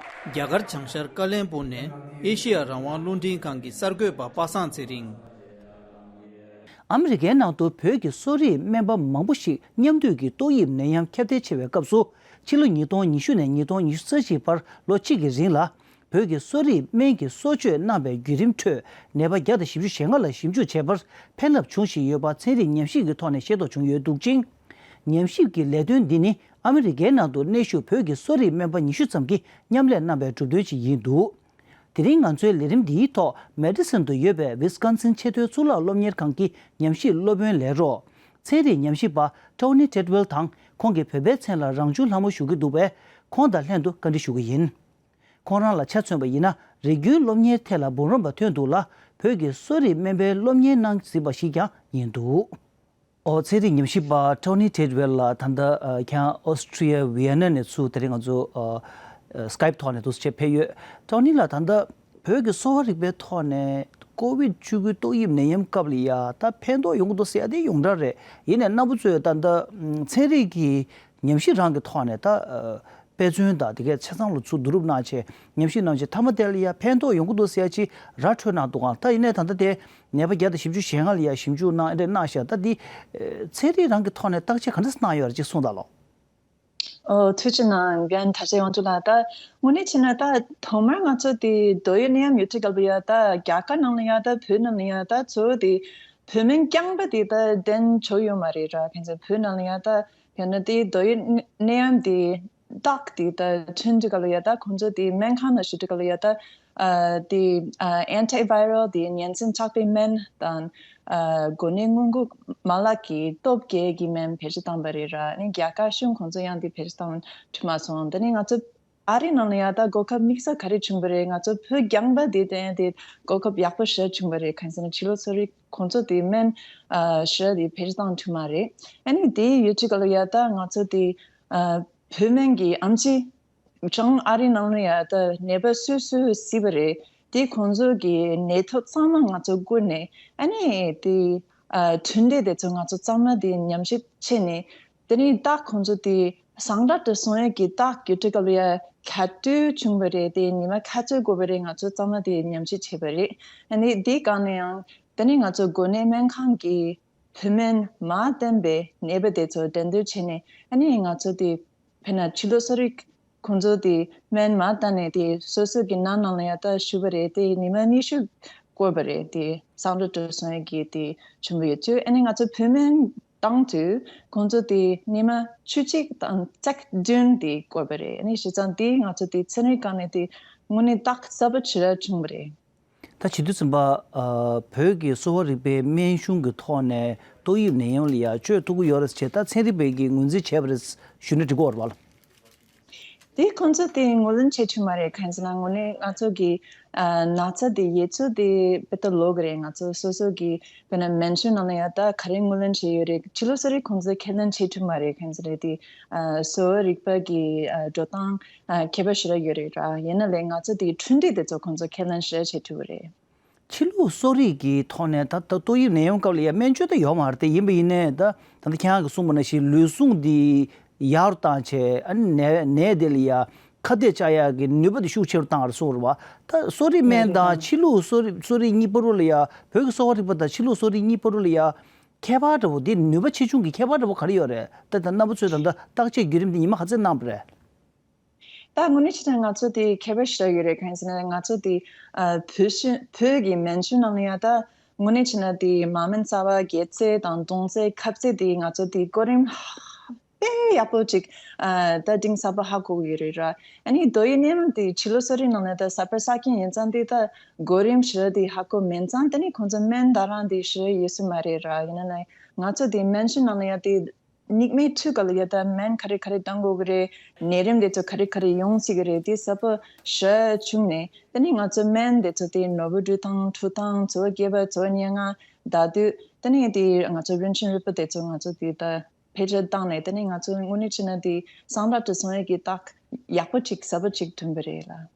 རྒྱ་གར་བྱང་ཤར་ཀ་བློན་སྦུག་ནས་ཨེ་ཤེ་ཡ་རང་དབང་རླུང་འཕྲིན་ཁང་གི་གསར་འགོད་པ་པ་སངས་ཚེ་རིང་། ཨ་མི་རི་ཀའི་ནང་དུ་བོད་ཀྱི་གསོ་རིག་སྨན་པ་མང་པོ་ཞིག་མཉམ་འདུས་ཀྱིས་ཏོག་དབྱིབས་ནད་ཡམས་ཁྱབ་གདལ་ཆེ་བའི་སྐབས་སུ། ཕྱི་ལོ་ཉིས་སྟོང་ཉི་ཤུ་ནས་ཉིས་སྟོང་ཉི་ཤུ་རྩ་གཅིག་བར་ལོ་གཅིག་གི་རིང་ལ། བོད་ཀྱི་གསོ་རིག་སྨན་གྱི་གསོ་བཅོས་གནང་བའི་བརྒྱུད་རིམ་ཁྲོད་ནད་པ་བརྒྱ་དང་བཞི་བཅུ་ཞེ་ལྔ་ལ་ཞིབ་འཇུག་བྱས་པར་ཕན་རླབས་བྱུང་བཞིན་ཡོད་པ་ཚན་རིག་ཉམས་ཞིབ་ཀྱི་ཐོག་ནས་ཤེས་རྟོགས་བྱུང་ཡོད་འདུག་ཅིང་། ཉམས་ཞིབ་ཀྱི་ལས་དོན་འདི་ནི་ཨ་མི་རི་ཀའི་ནང་དུ་གནས་བཞུགས་བོད་ཀྱི་གསོ་རིག་སྨན་པ་ཉི་ཤུ་ཙམ་གྱིས་མཉམ་ལས་གནང་བའི་གྲུབ་དོན་ཞིག་ཡིན་འདུག་དེ་རིང་ང་ཚོའི་ལས་རིམ་འདིའི་ཐོག་མེ་ཌི་སོན་དུ་ཡོད་པའི་ཝི་སི་ཀོན་སིན་ཆེས་མཐོའི་གཙུག་ལག་སློབ་གཉེར་ཁང་གི་ཉམས་ཞིབ་སློབ་དཔོན་ལས་རོགས། ཚན་རིག་ཉམས་ཞིབ་པ་ཊོ་ནི་ཊེ་ཌི་ཝེལ་དང་། ཁོང་གིས་བོད་པའི་མཚན་ལ་རང་བྱུང་ལྷ་མོ་ཞུ་གི་འདུག་པས། ཁོང་དང་ལྷན་དུ་བཀའ་འདྲི་ཞུ་གི་ཡིན། ཁོང་རང་ལ་ཆ་མཚོན་པ་ཡིན་ན། རིག་རྒྱུན་སློབ་གཉེར་ཐད་ལ་འབུམ་རམས་པ་ཐོན་འདུག་ལ། བོད་ཀྱི་གསོ་རིག་སྨན་པའི་སློབ་གཉེར་གནང་ཟིན་པ་ཞིག་ཀྱང་ཡིན་འདུག་ཨོ། ཚན་རིག་ཉམས་ཞིབ་པ་ཊོ་ནི་ཊེ་ཌི་ཝེལ་ལགས་ད་ལྟ་ཨ་ཁྱེད་ཨོ་སི་ཊི་ཡ་ཝི་ཡེ་ན་ནས་ཚུར་དེ་རིང་ང་ཚོ་ཨ་ཨ་སི་ཀའེབ་ཐོག་ནས་འདུག་སེ་ཕེབས་ཡོད། ཊོ་ནི་ལགས་ད་ལྟ་བོད་ཀྱི་གསོ་བ་རིག་པའི་ཐོག་ནས་ཀོ་བིད་བཅུ་དགུ་ཏོག་དབྱིབས་ནད་ཡམས་སྐབས་ལ་ཡ་ད་ཕན་ཐོགས་ཡོང་གི་འདུག་ཟེར་ཡ་དེ་ཡོངས་གྲགས་རེད། ཡིན་ནའི་རྣམ་པ་ཚོས་ད་ལྟ་ཚན་རིག་གི་ཉམས་ཞིབ་རང་གི་ཐོག་ནས་ད་ཨ་དཔེ་མཚོན་དང་དེ་གའི་ཆ་ཚང་ལ་ཚུར་བསྡུ་རུབ་གནང་བྱས་ཉམས་ཞིབ་གནང་བྱས་མཐའ་མ་དེ་ལ་ཡ་ཕན་ཐོགས་ཡོང་གི་འདུག་ཟེར་ཡ་ཅིག་ར་འཕྲོད་གནང་འདུག་ག་ད་ཡིན་ནའི་ད་ལྟ་དེ་ནད་པ་བརྒྱ་དང་བཞི་བཅུ་ཞེ་ལྔ་ལ་ཡ་ཞིབ་འཇུག་གནང་ཨེ་འདྲ་གནང་ཤག་ད་འདི་ཚན་རིག་རང་གི་ཐོག་ནས་བརྟག་དཔྱད་ག་འདྲ་གནང་ཡོད་རེད་ཅིག་གསུངས་དང་ལོ། ཨོ། ཐུགས་རྗེ་གནང་རྒན་དར་རྒྱས་དབང་ཕྱུག་ལགས། ད་དངོས་གནས་བྱས་ན་ད་ཐོག་མར་ང་ཚོ་དེ་ཏོག་དབྱིབས་ནད་ཡམས་ཡོད་དུས་སྐབས་ལ་ཡ་ད་རྒྱ་གར་ནང་ལ་ཡ་ད་བོད་ནང་ལ་ཡ་ད་གཙོ་བོ་དེ་བོད་སྨན་རྐྱང་པ་དེ་ད་བསྟེན་ཆོག་ཡོད་མ་རེད་ར། ཁྱེད་ཚོ་བོད་ནང་ལ་ཡ་ད་ཡང་ན་དེ་ཏོག་དབྱིབས་ནད་ཡམས་དེ་རྟགས་དེ་ད་ཐོན་དུས་སྐབས་ལ་ཡ་ད་ཁོང་ཚོ་དེ་སྨན་ཁང་ནང་ཞུགས་དུས་སྐབས་ལ་ཡ་ད་ཨ་དེ་ཨ་ཨན་ཊི་ཝའི་རལ་དེ་ཉེན་ཚན་ཆག་པའི་སྨན་དང་ཨ་འགོས་ནད་སྔོན་འགོག་མ་ལག་གི་སྟོབས་རྒྱས་ཀྱི་སྨན་བེད་སྤྱོད་བཏང་བ་རེད་ར། ཨ་ནི་རྒྱ་གར་གཞུང་ཁོང་ཚོ་ཡང་དེ་བེད་སྤྱོད་བཏང་ཐུབ་མ་སོང་། དེ་ནས་ང་ཚོ་ཨ་རི་ནང་ལ་ཡ་ད་གོ་སྐབས་དམིགས་བསལ་ག་རེ་བྱུང་བ་རེད། ང་ཚོ་བོད་རྐྱང་པ་དེ་དེ་དེ་གོ་སྐབས་ཡག་པོ་ཞེ་དྲག་བྱུང་བ་རེད། གང་ཟེར་ན་ཕྱི་ལོགས་གསོ་རིག་ཁོང་ཚོ་དེ་སྨན་ཨ་ཞེ་དྲག་དེ་བེད་སྤྱོད་བཏང་ཐུབ་མ་རེད། ཨ་ནི་དེ་ཡོད་དུས་སྐབས་ལ་ཡ་ད་ང་ཚོ་དེ་ཨ་བོད་སྨན་གྱི་ཨེམ་ཆི་ཅང་ཨ་རི་ནང་ལ་ཡ་ད་ནད་པ་སུ་སུ་གཟིགས་པ་རེད། དེ་ཁོང་ཚོ་གི་ནད་ཐོ་ཚང་མ་ང་ཚོ་བསྐུར་ནས་ཨ་ནི་དེ་ཨ་གྲུབ་འབྲས་དེ་ཚོ་ང་ཚོ་ཚང་མ་དེ་ཉམས་ཞིབ་བྱས་ནས། དེ་ནས་རྟགས་ཁོང་ཚོ་དེ་ཟངས་དྲ་དུ་སོང་ཡས་ཀྱི་རྟགས་ཡོད་དུས་སྐབས་ལ་ཡ་ག་དུས་བྱུང་བ་རེད། དེ་ཉི་མ་ག་ཚོད་འགོར་བ་རེད། ང་ཚོ་ཚང་མ་དེ་ཉམས་ཞིབ་བྱས་པ་རེད། ཨ་ནི་དེ་སྒང་ནས་ཡང་དེ་ནས་ང་ཚོ་འགོས་ནད་སྨན་ཁང་གི་བོད་སྨན་མར་བསྟེན་པའི་ནད་པ་དེ་ཚོ་འགྲན་བསྡུར་བྱས་ནས། ཨ་ནི་ང་ཚོ་དེ་དཔེར་ན་ཕྱི་ལོགས་གསོ་རིག་ཁོང་ཚོ་དེ་སྨན་མར་བཏང་ནས་དེ་སོ་སོ་གི་ནང་ནང་ལ་ཡ་ད་བཞུགས་པ་རེད། དེ་ཉི་མ་ཉི་ཤུ་འགོར་བ་རེད། དེ་ཟངས་དྲ་དུ་སོང་ཡས་ཀྱི་དེ་བྱུང་བ་ཡོད་དུས། ཨ་ནི་ང་ཚོ་བོད་སྨན་བཏང་དུས་ཁོང་ཚོ་དེ་ཉི་མ་བཅུ་གཅིག་དང་ཚེག་བདུན་དེ་འགོར་བ་རེད། ཨ་ནི་བྱས་ཙང་དེ་ང་ཚོ་དེ་ཚན་རིག་སྒང་ནས་དེ་དངོས་གནས་རྟགས་གསལ་པོ་ཞེ་དྲག་བྱུང་བ་རེད། ད་བྱེད་དུས་ཙམ་པ་ཨ་བོད་ཀྱི་གསོ་བ་རིག་པའི་སྨན་གཞུང་གི་ཐོག་ནས་ཏོག་དབྱིབས་ནད་ཡམས་ལ་ཡ་བཅོས་ཐུབ་ཀྱི་ཡོད་རེད་ཟེར་ད་ཚན་རིག་པས་ཀྱིས་ངོས་འཛིན་བྱས་པ་རེད་ཞུས་ན་འགྲིག་གི་ཡོད་རེད་བ། དེ་ཁོང་ཚོ་དེ་ངོས་ལེན་བྱེད་ཐུབ་མ་རེད། གང་ཡིན་ཟེར་ན་དངོས་གནས་ང་ཚོ་གི་ཨ་ན་ཚ་དེ་ཡོད་ཚུལ་དེ་དཔེ་ད་ལོག་གི་རེད། ང་ཚོ་སོ་སོ་གི་དཔེར་ན་སྨན་བཅོས་ནང་ལ་ཡ་ད་ག་རེ་ངོས་ལེན་བྱས་ཡོད་རེད། ཕྱི་ལོགས་གསོ་རིག་ཁོང་ཚོས་ཁས་ལེན་བྱེད་ཐུབ་མ་རེད། གང་ཡིན་ཟེར་ན་དེ་ཨ་གསོ་བ་རིག་པ་གི་ཨ་འགྲོ་སྟངས་ཨ་ཁྱད་པར་ཞེ་དྲག་ཡོད་རེད་ར། ཡིན་ན་ལས་ང་ཚོ་དེ་གྲུབ་འབྲས་དེ་ཚོ་ཁོང་ཚོས་ཁས་ལེན་ཞེ་དྲག་བྱེད་ཐུབ་ཀྱི་རེད། ཕྱི་ལོགས་གསོ་རིག་གི་ཐོག་ནས་ད་ལྟ་ཏོག་དབྱིབས་ནད་ཡམས་སྐབས་ལ་ཡ་སྨན་བཅོས་ད་ཡོད་མ་རེད་དེ། ཡིན་པ་ཡིན་ནའི་ད་ད་ལྟ་ཁྱེད་རང་གིས་གསུངས་པ་ནང་བཞིན་ལུས་ཟུངས་འདི་ཡག་རུ་བཏང་བྱས། ཨ་ནི་ནད་ནད་དེ་ལ་ཡ་ ཁ་གཏད་བཅག་ཡག་གི་ནུས་པ་དེ་ཤུགས་ཆེ་རུ་བཏང་བ་རེད་གསུངས་རེད་བ། ད་གསོ་རིག་སྨན་དང་ཕྱི་ལུགས་གསོ་རིག་གསོ་རིག་གཉིས་བར་ལ་ཡ། བོད་ཀྱི་གསོ་བ་རིག་པ་དང་ཕྱི་ལུགས་གསོ་རིག་གཉིས་བར་ལ་ཡ། ཁྱད་པར་འདྲ་བོ་དེ། ནུས་པ་ཆེ་ཆུང་གི་ཁྱད་པར་འདྲ་བོ་ག་རེ་ཡོད་རེད། ད་ད་རྣམ་པ་ཚོས་ད་ལྟ་བརྟག་དཔྱད་བརྒྱུད་རིམ་དེ་ཉི་མ་ག་ཚོད་གནང་བ་རེད། ད་དངོས་གནས་བྱས་ན་ང་ཚོ་དེ་ཁྱད་པར་ཞིག་ཡོད་རེད། གང་ཡིན་ཟེར་ན་ང་ཚོ་དེ་ཨ་བོད་ཤི་བོད་ཀྱི་སྨན་གཞུང་ནང་ལ་ཡ། ད་དངོས་གནས་བྱས་ན་དེ་མ་སྨན་གསར་པ་རྒྱས་ཚད་དང་བསྡོམས་ཚད་ཁ་ཚད་དེ་ང་ཚོ་དེ་གོ་རིམ་དཔེ་ཡག་པོ་ཅིག་ཨ་ད་གཏིང་ཟབ་པོ་ཧ་གོ་གི་ཡོད་རེད་ར། ཨ་ནི་དོ་ཡི་ནེམ་དེ་ཕྱི་ལོ་གསོ་རིག་ནང་ནས་ད་གསར་པ་གསར་རྐྱང་ཡིན་ཙང་དེ་ད་གོ་རིམ་ཞེ་དྲག་དེ་ཧ་གོ་མིན་ཙང་། དེ་ནི་ཁོང་ཚོ་སྨན་ད་རང་དེ་ཞེ་དྲག་ཡོད་ས་མ་རེད་ར། ཡིན་ན་ལ་ང་ཚོ་དེ་སྨན་གཞུང་ནང་ལ་ཡ་དེ། སྙིགས་མའི་དུས་སྐབས་ལ་ཡ་ད་སྨན་ག་རེ་ག་རེ་བཏང་དགོས་ཀྱི་རེད། ནད་རིམས་དེ་ཚོ་ག་རེ་ག་རེ་ཡོང་སྲིད་ཀྱི་རེད། དེ་གསལ་པོ་ཞེ་དྲག་བྱུང་ནས། དེ་ནི་ང་ཚོ་སྨན་དེ་ཚོ་དེ་ནོར་བུ་འབྲུ་ཐང་ཁྲུ་ཐང་ཚོ་བརྒྱད་པ་ཚོ་ཉེར་ལྔ་ཟླ་དུས། དེ་ནི་དེ་ང་ཚོ་རིན་ཆེན་རིལ་བུ་དེ་ཚོ་ང་ཚོ་དེ་ད་བེད་སྤྱོད་བཏང་ནས། དེ་ནི་ང་ཚོ་དངོས་གནས་བྱས་ན་དེ་གསང་བདག་ཏུ་སོང་ཡས་ཀྱི་རྟགས་ཡག་པོ་ཅིག་གསལ་པོ་ཅིག་ཐོན་པ་རེད་ལ།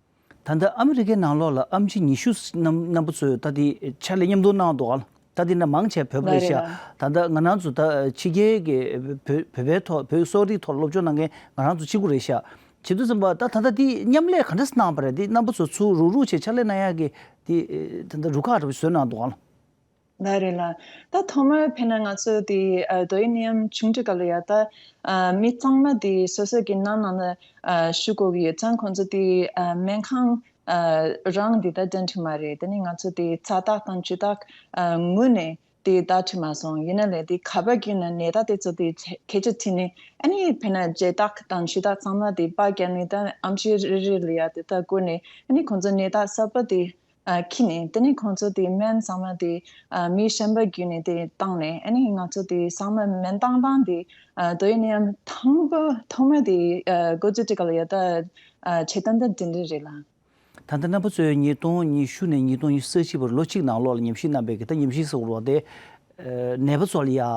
ད་ལྟ་ཨ་མི་རི་ཀའི་ནང་ལོགས་ལ་ཨེམ་ཆི་ཉི་ཤུ་རྣམ་རྣམ་པ་ཚོས་ད་དེ་ཕྱག་ལས་མཉམ་དུ་གནང་འདུག་ག་ད་དེ་ན་མང་ཆེ་བོད་པ་རེད་ཤག་ལ་རེད་ལ། ད་ལྟ་ང་རང་ཚོ་ད་ཕྱི་རྒྱལ་གྱི་བོད་བོད་པའི་ཐོག་བོད་གསོ་རིག་ཐོག་སློབ་སྦྱོང་གནང་མཁན་ང་རང་ཚོ་གཅིག་པུ་རེད་ཤག་བྱེད་དུས་ཙམ་པ་ད་ད་ལྟ་དེ་མཉམ་ལས་ག་འདྲ་གནང་བ་རེད། དེ་རྣམ་པ་ཚོ་ཚུར་རུག་རུག་བྱས་ཕྱག་ལས་གནང་ཡག་གི་དེ་ད་ལྟ་རུ་ཁག་འདྲ་པོ་བཟོས་གནང་འདུག་ག་ལ། ལ་རེད་ལ། ད་ཐོག་མར་དཔེར་ན་ང་ཚོ་དེ་ཨ་དོ་ཡི་ནི་ཡམ་ཆུང་དུས་སྐབས་ལ་ཡ། ད་ཨ་མི་ཚང་མ་དེ་སོ་སོ་གི་ནང་ནང་ལ་ཨ་བཞུགས་དགོས་ཀྱི་ཡོད་ཙང་ཁོང་ཚོ་དེ་ཨ་སྨན་ཁང་ཨ་རང་དེ་ད་འགྲན་ཐུབ་མ་རེད། དེ་ནི་ང་ཚོ་དེ་ཚ་རྟགས་དང་ཆུ་རྟགས་ཨ་ངོས་ནས་དེ་ད་ཐུབ་མ་སོང་། ཡིན་ན་ལས་དེ་ཁ་པར་བརྒྱུད་ནས་ནད་རྟགས་དེ་ཚོ་དེ་སྐད་ཆ་དྲིས་ནས། ཨ་ནི་དཔེར་ན་རྒྱལ་རྟགས་དང་ཆུ་རྟགས་ཚང་མ་དེ་པར་བརྒྱབ་ནས། ད་ཨེམ་ཆི་རེ་རེ་ལ་ཡ་དེ་ད་བསྐུར་ནས། ཨ་ནི་ཁོང་ཚོ་ནད་རྟགས་གསར་པ་དེ་ཨ་ཁྱེར་ནས། དེ་ནས་ཁོང་ཚོ་དེ་སྨན་ཚང་མ་དེ་ཨ་མི་གཞན་པ་བརྒྱུད་ནས་དེ་བཏང་ནས། ཨ་ནི་ང་ཚོ་དེ་ཚང་མ་སྨན་བཏང་སྟངས་དེ་ཨ་དོ་ཡི་ནི་ཡམ་དང་པོ་ཐོག་མ་དེ་ཨ་འགོ་བཙུགས་དུས་སྐབས་ལ་ཡ། ད་ཨ་བྱེད་སྟངས་ད་དེ་འདྲ་རེད་ལ། ད་ལྟ་རྣམ་པ་ཚོས་ཉིས་སྟོང་ཉི་ཤུ་ནས་ཉིས་སྟོང་ཉི་ཤུ་རྩ་གཅིག་བར་ལོ་གཅིག་ནང་ལོགས་ལ་ཉམས་ཞིབ་གནང་པའི་གི། ད་ཉམས་ཞིབ་ཟེར་བ་དེ་ཨ་ནད་པ་ཚོ་ལ་ཡ། ཨ་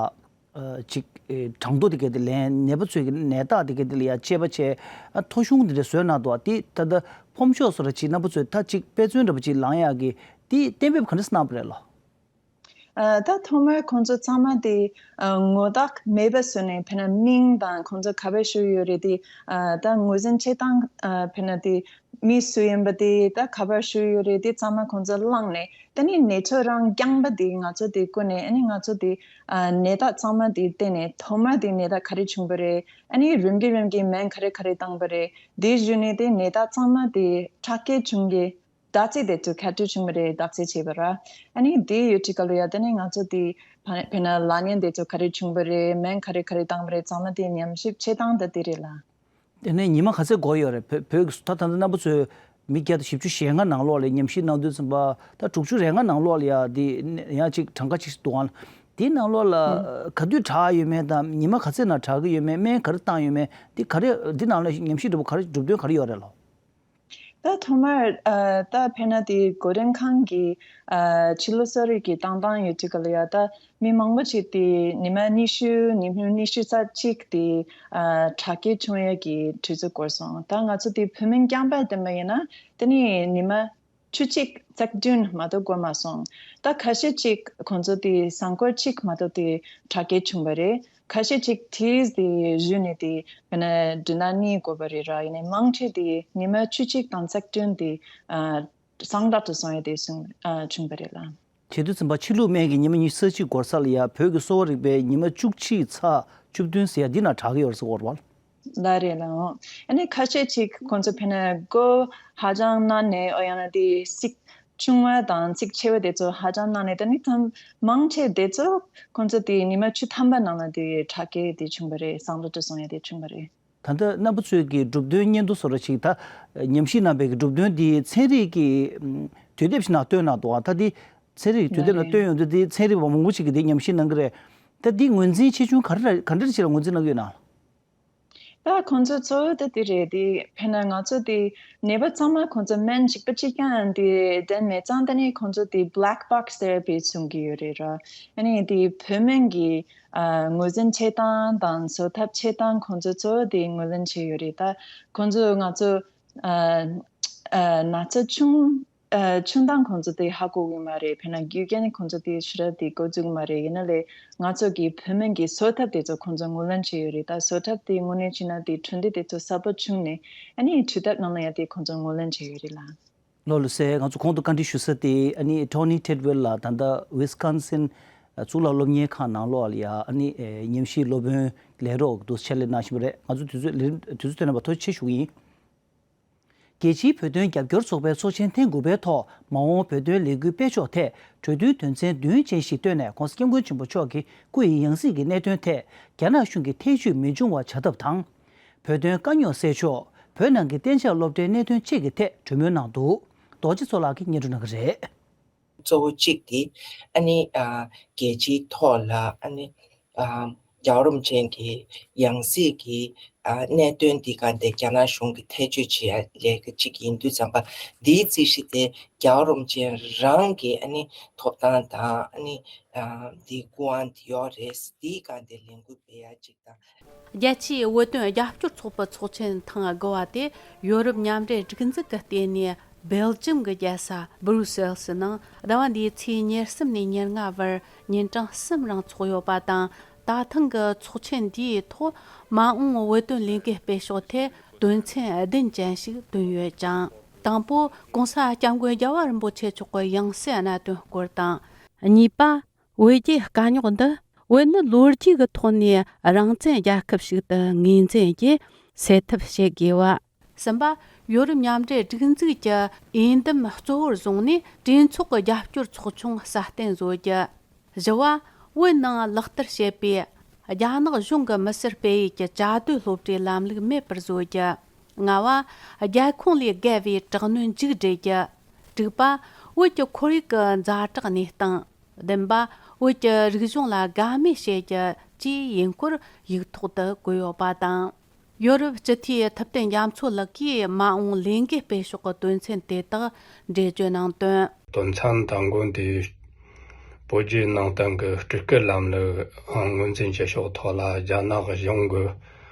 ཅིག་ཨེ་གྲངས་ཐོ་དེ་ག་དེ་ལེན། ནད་པ་ཚོའི་གི་ནད་རྟགས་དེ་ག་དེ་ལ་ཡ་དཔྱད་པ་བྱས། ཨ་ཐོ་གཞུང་དེ་འདྲ་བཟོས་གནང་འདུག་དེ་ད་ལྟ་ཕོམ་ཤོག་བཟོ་འདྲ་ཅིག་རྣམ་པ་ཚོས་ད་ཅིག་དཔེ་མཚོན་འདྲ་པོ་ཅིག་ལེན་ཡག་གི་དེ་གཏན་འབེབས་ག་འདྲ་གནང་བ་རེད་ལོ། ཨ་ད་ཐོག་མར་ཁོང་ཚོ་ཚང་མ་དེ་ཨ་ངོ་རྟགས་མེད་པ་བཟོས་ནས། དཔེར་ན་མིང་དང་ཁོང་ཚོ་ག་པར་བཞུགས་ཡོད་རེད་དེ། ཨ་ད་ངོས་འཛིན་བྱེད་སྟངས་ཨ་དཔེར་ན་དེ་མི་སུ་ཡིན་པ་དེ། ད་ག་པར་བཞུགས་ཡོད་རེད་དེ་ཚང་མ་ཁོང་ཚོ་བླངས་ནས། དེ་ནས་ནད་ཚོ་རང་རྐྱང་པ་དེ་ང་ཚོ་དེ་བསྐུར་ནས། ཨ་ནི་ང་ཚོ་དེ་ཨ་ནད་རྟགས་ཚང་མ་དེ་བལྟས་ནས། ཐོག་མ་དེ་ནད་རྟགས་ག་རེ་བྱུང་བ་རེད། ཨ་ནི་རིམ་གྱིས་རིམ་གྱིས་སྨན་ག་རེ་ག་རེ་བཏང་བ་རེད། དེ་བཞིན་ནས་དེ་ནད་རྟགས་ཚང་མ་དེ་དྲག་སྐྱེད་བྱུང་གི་དག་ཆ་དེ་ཚོ་ག་དུས་བྱུང་བ་རེད། དག་ཆ་བྱས་པ་ར། ཨ་ནི་དེ་ཡོད་དུས་སྐབས་ལ་ཡ། དེ་ནས་ང་ཚོ་དེ་ཕ་དཔེར་ན་ལག་ཉན་དེ་ཚོ་ག་རེ་བྱུང་བ་རེད། སྨན་ག་རེ་ག་རེ་བཏང་བ་རེད། ཚང་མ་དེ་ཉམས་ཞིབ་བྱེད་སྟངས་ད་དེ་རེད་ལ། དེ་ནས་ཉི་མ་ག་ཚོད་འགོར་ཡོད་རེད། བོད་བོད་ཀྱི་ད་ད་ལྟ་རྣམ་པ་ཚོས་མི་བརྒྱ་དང་བཞི་བཅུ་ཞེ་ལྔ་ནང་ལོགས་ལ་ཉམས་ཞིབ་གནང་དུས་ཙམ་པ། ད་དྲུག་ཅུ་རེ་ལྔ་ནང་ལོགས་ལ་ཡ་དེ་ཡང་ཅིག་གྲངས་ཀ་ཅིག་འདུག་ཨང་། དེའི་ནང་ལོགས་ལ་ཨ་ག་དུས་དྲག་ཡོད་མེད་དང་། ཉི་མ་ག་ཚོད་ནང་དྲག་གི་ཡོད་མེད། སྨན་ག་རེ་བཏང་ཡོད་མེད། དེ་ག་རེ་འདི་ནང་ལ་ཉམས་ཞིབ་འདྲ་པོ་ག་རེ་གྲུབ་དོན་ག་རེ་ཡོད་རེད་ལོ། ད་ཐོག་མར་ཨ་ད་དཔེར་ན་དེ་གོ་རིམ་ཁང་གི་ཨ་ཕྱི་ལོ་གསོ་རིག་གི་བཏང་སྟངས་ཡོད་དུས་སྐབས་ལ་ཡ། ད་མི་མང་པོ་ཅིག་དེ་ཉི་མ་ཉི་ཤུ་ཉི་ཤུ་ཉི་ཤུ་རྩ་གཅིག་དེ་ཨ་དྲག་སྐྱེད་བྱུང་ཡས་ཀྱི་དུས་ཚོད་འགོར་སོང་། ད་ང་ཚོ་དེ་བོད་སྨན་རྐྱང་པ་བསྟེན་པ་ཡིན་ན། དེ་ནི་ཉི་མ་བཅུ་གཅིག་རྩ་བདུན་མ་གཏོགས་འགོར་མ་སོང་། ད་ཁ་ཤས་ཅིག་ཁོང་ཚོ་དེ་གཟའ་འཁོར་གཅིག་མ་གཏོགས་དེ་དྲག་སྐྱེད་བྱུང་བ་རེད། ཁ་ཤས་ཅིག་དེ་དེ་བཞིན་ནས་དེ་དཔེར་ན་བདུན་ཕྲག་གཉིས་འགོར་བ་རེད་ར། ཡིན་ནའི་མང་ཆེ་དེ་ཉི་མ་བཅུ་གཅིག་དང་རྩ་བདུན་དེ་ཨ་གསང་བདག་ཏུ་སོང་ཡས་དེ་བྱུང་ཨ་བྱུང་བ་རེད་ལ། བྱེད་དུས་ཙམ་པ་ཕྱི་ལུགས་སྨན་གྱི་ཉི་མ་ཉི་ཤུ་རྩ་གཅིག་འགོར་ས་ལ་ཡ། བོད་ཀྱི་གསོ་བ་རིག་པའི་ཉི་མ་བཅུ་གཅིག་ཚེག་བཅུ་བདུན་ཟེར་ཡ་འདི་ནང་དྲག་གི་ཡོད་རེད་ཟེར་གོ་རེད་བ། ལ་རེད་ལ། ཨ་ནི་ཁ་ཤས་ཅིག་ཁོང་ཚོ་དཔེར་ན་མགོ་ཧ་ཅང་ན་ནས། ཨོ་ཡང་ན་དེ་ཚིགས་ཆུང་བ་དང་ཚིགས་ཆེ་བ་དེ་ཚོ་ཧ་ཅང་ན་ནས། ད་ནི་ཐམ་མང་ཆེ་དེ་ཚོ་ཁོང་ཚོ་དེ་ཉི་མ་བཅུ་ཐམ་པ་ནང་ལ་དེ་དྲག་སྐྱེད་དེ་བྱུང་བ་རེད། གསང་བདག་ཏུ་སོང་ཡས་དེ་བྱུང་བ་རེད། ད་ལྟ་རྣམ་པ་ཚོས་ཀྱི་གྲུབ་དོན་སྙན་ཐོ་བཟོ་འདྲ་ཅིག་ད་ཉམས་ཞིབ་གནང་པའི་གི་གྲུབ་དོན་འདི་ཚན་རིག་གི་ཨམ་དུས་དེབ་ཞིག་ནང་བཏོན་གནང་འདུག་ཨ་ད་འདི་ཚན་རིག་དུས་དེབ་ནང་བཏོན་ཡོང་དུས། འདི་ཚན་རིག་པ་མང་པོ་ཅིག་གིས་འདི་ཉམས་ཞིབ་གནང་གི་རེད། ད་འདི་ངོས་འཛིན་ཆེ་ཆུང་ག་རེ་ག་འདྲ་ཅིག་ལ་ངོས་འཛིན་གནང་གི་ཡོད་ན། ད་ཁོང་ཚོ་གཙོ་བོ་ད་འདི་རེད། འདི་དཔེར་ན་ང་ཚོ་འདི་ནད་པ་ཚང་མ་ཁོང་ཚོ་སྨན་གཅིག་པ་གཅིག་རྐྱང་འདི་བསྟེན་མེད་ཙང་། ད་ནི་ཁོང་ཚོ་འདི་black box therapy་གསུང་གི་ཡོད་རེད་ར། ཨ་ནི་འདི་བོད་སྨན་གྱི་ཨ་ངོས་འཛིན་བྱེད་སྟངས་དང་བཟོ་ཐབས་བྱེད་སྟངས། ཁོང་ཚོ་གཙོ་བོ་དེ་ངོས་ལེན་བྱས་ཡོད་རེད། ད་ཁོང་ཚོ་ང་ཚོ་ཨ་ཨ་ན་ཚ་ཆུང་ ཨ། ཆུང་མདང་ཁོང་ཚོ་དེ་ཧ་གོ་གི་མ་རེད། དཔེར་ན་རྒྱུ་རྐྱེན་ཁོང་ཚོ་དེ་ཞེ་དྲག་དེ་གོ་ཚུགས་གི་མ་རེད། ཡིན་ན་ལས་ང་ཚོ་གི་བོད་སྨན་གྱི་བཟོ་ཐབས་དེ་ཚོ་ཁོང་ཚོ་ངོས་ལེན་བྱས་ཡོད་རེད། ད་བཟོ་ཐབས་དེ་དངོས་གནས་བྱས་ན་དེ་འཕྲོད་བསྟེན་དེ་ཚོ་གསར་པ་བྱུང་ནས། ཨ་ནི་དུས་ཐབས་ནང་ལ་ཡང་དེ་ཁོང་ཚོ་ངོས་ལེན་བྱས་ཡོད་རེད་ལ། ལགས་ལགས་སེ། ང་ཚོ་གོང་དུ་བཀའ་འདྲི་ཞུ་ས་དེ་ཨ་ནི་ཊོ་ནི་ཊེ་ཌི་ཝེལ་ལགས། ད་ལྟ་ཝི་སི་ཀོན་སིན་གཙུག་ལག་སློབ་གཉེར་ཁང་ནང་ལོགས་ལ་ཡ་ཨ་ནི་ཉམས་ཞིབ་སློབ་དཔོན་ལས་རོགས་འདུག་ཆེད་ལས་གནང་བཞིན་པ་རེད། ང་ཚོ་དུས་ཚོད་ལས་རིམ་དུས་ཚོད་ཐོན་པ་ཐུགས་རྗེ་ཆེ་ཞུ་གི་ཡིན། རྒྱལ་སྤྱིའི་བོད་དོན་རྒྱབ་སྐྱོར་ཚོགས་པའི་ཚོགས་ཆེན་ཐེངས་དགུ་པའི་ཐོག་མ་འོངས་བོད་དོན་ལས་འགུལ་སྤེལ་ཕྱོགས་ཐད་གྲོས་མཐུན་དོན་ཚན་བདུན་ཅན་ཞིག་བཏོན་ནས་༸གོང་ས་༸སྐྱབས་མགོན་ཆེན་པོ་མཆོག་གི་སྐུ་ཡི་ཡང་སྲིད་ཀྱི་གནད་དོན་ཐད་རྒྱ་ནག་གཞུང་གི་ཐེ་བྱུས་མི་འབྱུང་བ་བྱ་ཐབས་དང་། བོད་དོན་དཀའ་རྙོག་སེལ་ཕྱོགས་བོད་ནང་གི་གཏན་འཇགས་སློབ་གྲྭའི་གནད་དོན་བཅས་ཀྱི་ཐད་གྲོས་མོལ་གནང་འདུག་རྡོ་རྗེ་མཚོ་ལགས་ཀྱིས་སྙན་སྒྲོན་གནང་གི་རེད། གཙོ་བོ་གཅིག་དེ་ཨ་ནི་ཨ་རྒྱལ་སྤྱིའི་ཐོག་ལ་ཨ་ནི་ཨ་རྒྱལ་བ་རིན་པོ་ཆེ་གི་ཡང་སྲིད་ཀྱི་ཨ་གནད་དོན་འདི་ག་དེ་རྒྱ་ནག་གཞུང་གིས་ཐེ་བྱུས་བྱེད་ཡ་ལས་ཀ་གཅིག་ཡིན་དུས་ཙམ་པ། འདིའི་རྩིས་གཞི་དེ་རྒྱལ་བ་རིན་པོ་ཆེ་རང་གི་ཨ་ནི་ཐོབ་ཐང་དང་ཨ་ནི་ཨ་འདི་སྐུ་དབང་དེ་ཡོད་རེད། འདིའི་ག་དེ་ལས་འགུལ་སྤེལ་ཡ་གཅིག་དང་། རྒྱལ་སྤྱིའི་བོད་དོན་རྒྱབ་སྐྱོར་ཚོགས་པའི་ཚོགས་ཆེན་ཐེངས་དགུ་བ་དེ་ཡོ་རོབ་མཉམ་འབྲེལ་སྒྲིག་འཛུགས་ཀྱི་ལྟེ་གནས་སྦེལ་ཇམ་གྱི་རྒྱལ་ས་སྦུ་རུ་སེལ་སི་ནང་ཟླ་བ་འདིའི་ཚེས་ཉེར་གསུམ་ནས་ཉེར་ལྔ་བར་ཉིན་གྲངས་གསུམ་རིང་འཚོགས་ཡོད་པ་དང་། ད་ཐེངས་ཀྱི་ཚོགས་ཆེན་འདིའི་ཐོག་མ་འོངས་བོད་དོན་ལས་འགུལ་སྤེལ་ཕྱོགས་ཐད་དོན་ཚན་བདུན་ཅན་ཞིག་བཏོན་ཡོད་ཅིང་། དང་པོ་༸གོང་ས་༸སྐྱབས་མགོན་རྒྱལ་བ་རིན་པོ་ཆེ་མཆོག་གི་ཡང་སྲིད་གནད་དོན་སྐོར་དང་། གཉིས་པ། བོད་རྒྱའི་དཀའ་རྙོག་འདི་བོད་ནི་ལོ་རྒྱུས་ཀྱི་ཐོག་ནས་རང་བཙན་རྒྱལ་ཁབ་ཞིག་ཏུ་ངོས་འཛིན་གྱིས་སེལ་ཐབས་བྱེད་དགོས་པ། གསུམ་པ། ཡོ་རོབ་མཉམ་འབྲེལ་སྒྲིག་འཛུགས་ཀྱི་འོས་འདེམས་གཙོ་བོར་བཟུང་ནས་གྲོས་ཚོགས་ཀྱི་རྒྱབ་སྐྱོར་ཚོགས་ཆུང་སྲ་བརྟན་བཟོ་རྒྱུ། བཞི་བ། བོད་ནང་ལག་བསྟར་བྱེད་པའི་རྒྱ་ནག་གཞུང་གི་མི་སེར་སྤེལ་ཡུལ་གྱི་བཅའ་སྡོད་སློབ་གྲྭའི་ལམ་ལུགས་མེད་པར་བཟོ་རྒྱུ། ལྔ་བ། རྒྱལ་ཁོངས་ལས་བརྒལ་བའི་དྲག་གནོན་མཇུག་སྒྲིལ་རྒྱུ། དྲུག་པ། བོད་ཀྱི་ཁོར་ཡུག་གི་ཛ་དྲག་གནས་སྟངས། བདུན་པ། བོད་ཀྱི་རིག་གཞུང་ལ་དགའ་མོས་བྱེད་རྒྱུ་བཅས་ཡིན་སྐོར་ཡིག་ཐོག་ཏུ་བཀོད་ཡོད་པ་དང་། ཡོ་རོབ་སྤྱི་འཐུས་ཐུབ་བསྟན་རྒྱ་མཚོ་ལགས་ཀྱིས་མ་འོངས་ལས་འགུལ་སྤེལ་ཕྱོགས་ཀྱི་དོན་ཚན་དེ་དག་འགྲེལ་བརྗོད་གནང་དོན། དོན་ཚན་དང་པོ་འདི་བོད་བརྒྱུད་ནང་བསྟན་གྱི་སྤྲུལ་སྐུའི་ལམ་ལུགས་ངོས་འཛིན་བྱེད་ཕྱོགས་ཐོག་ལ་རྒྱ་ནག་གཞུང་གི་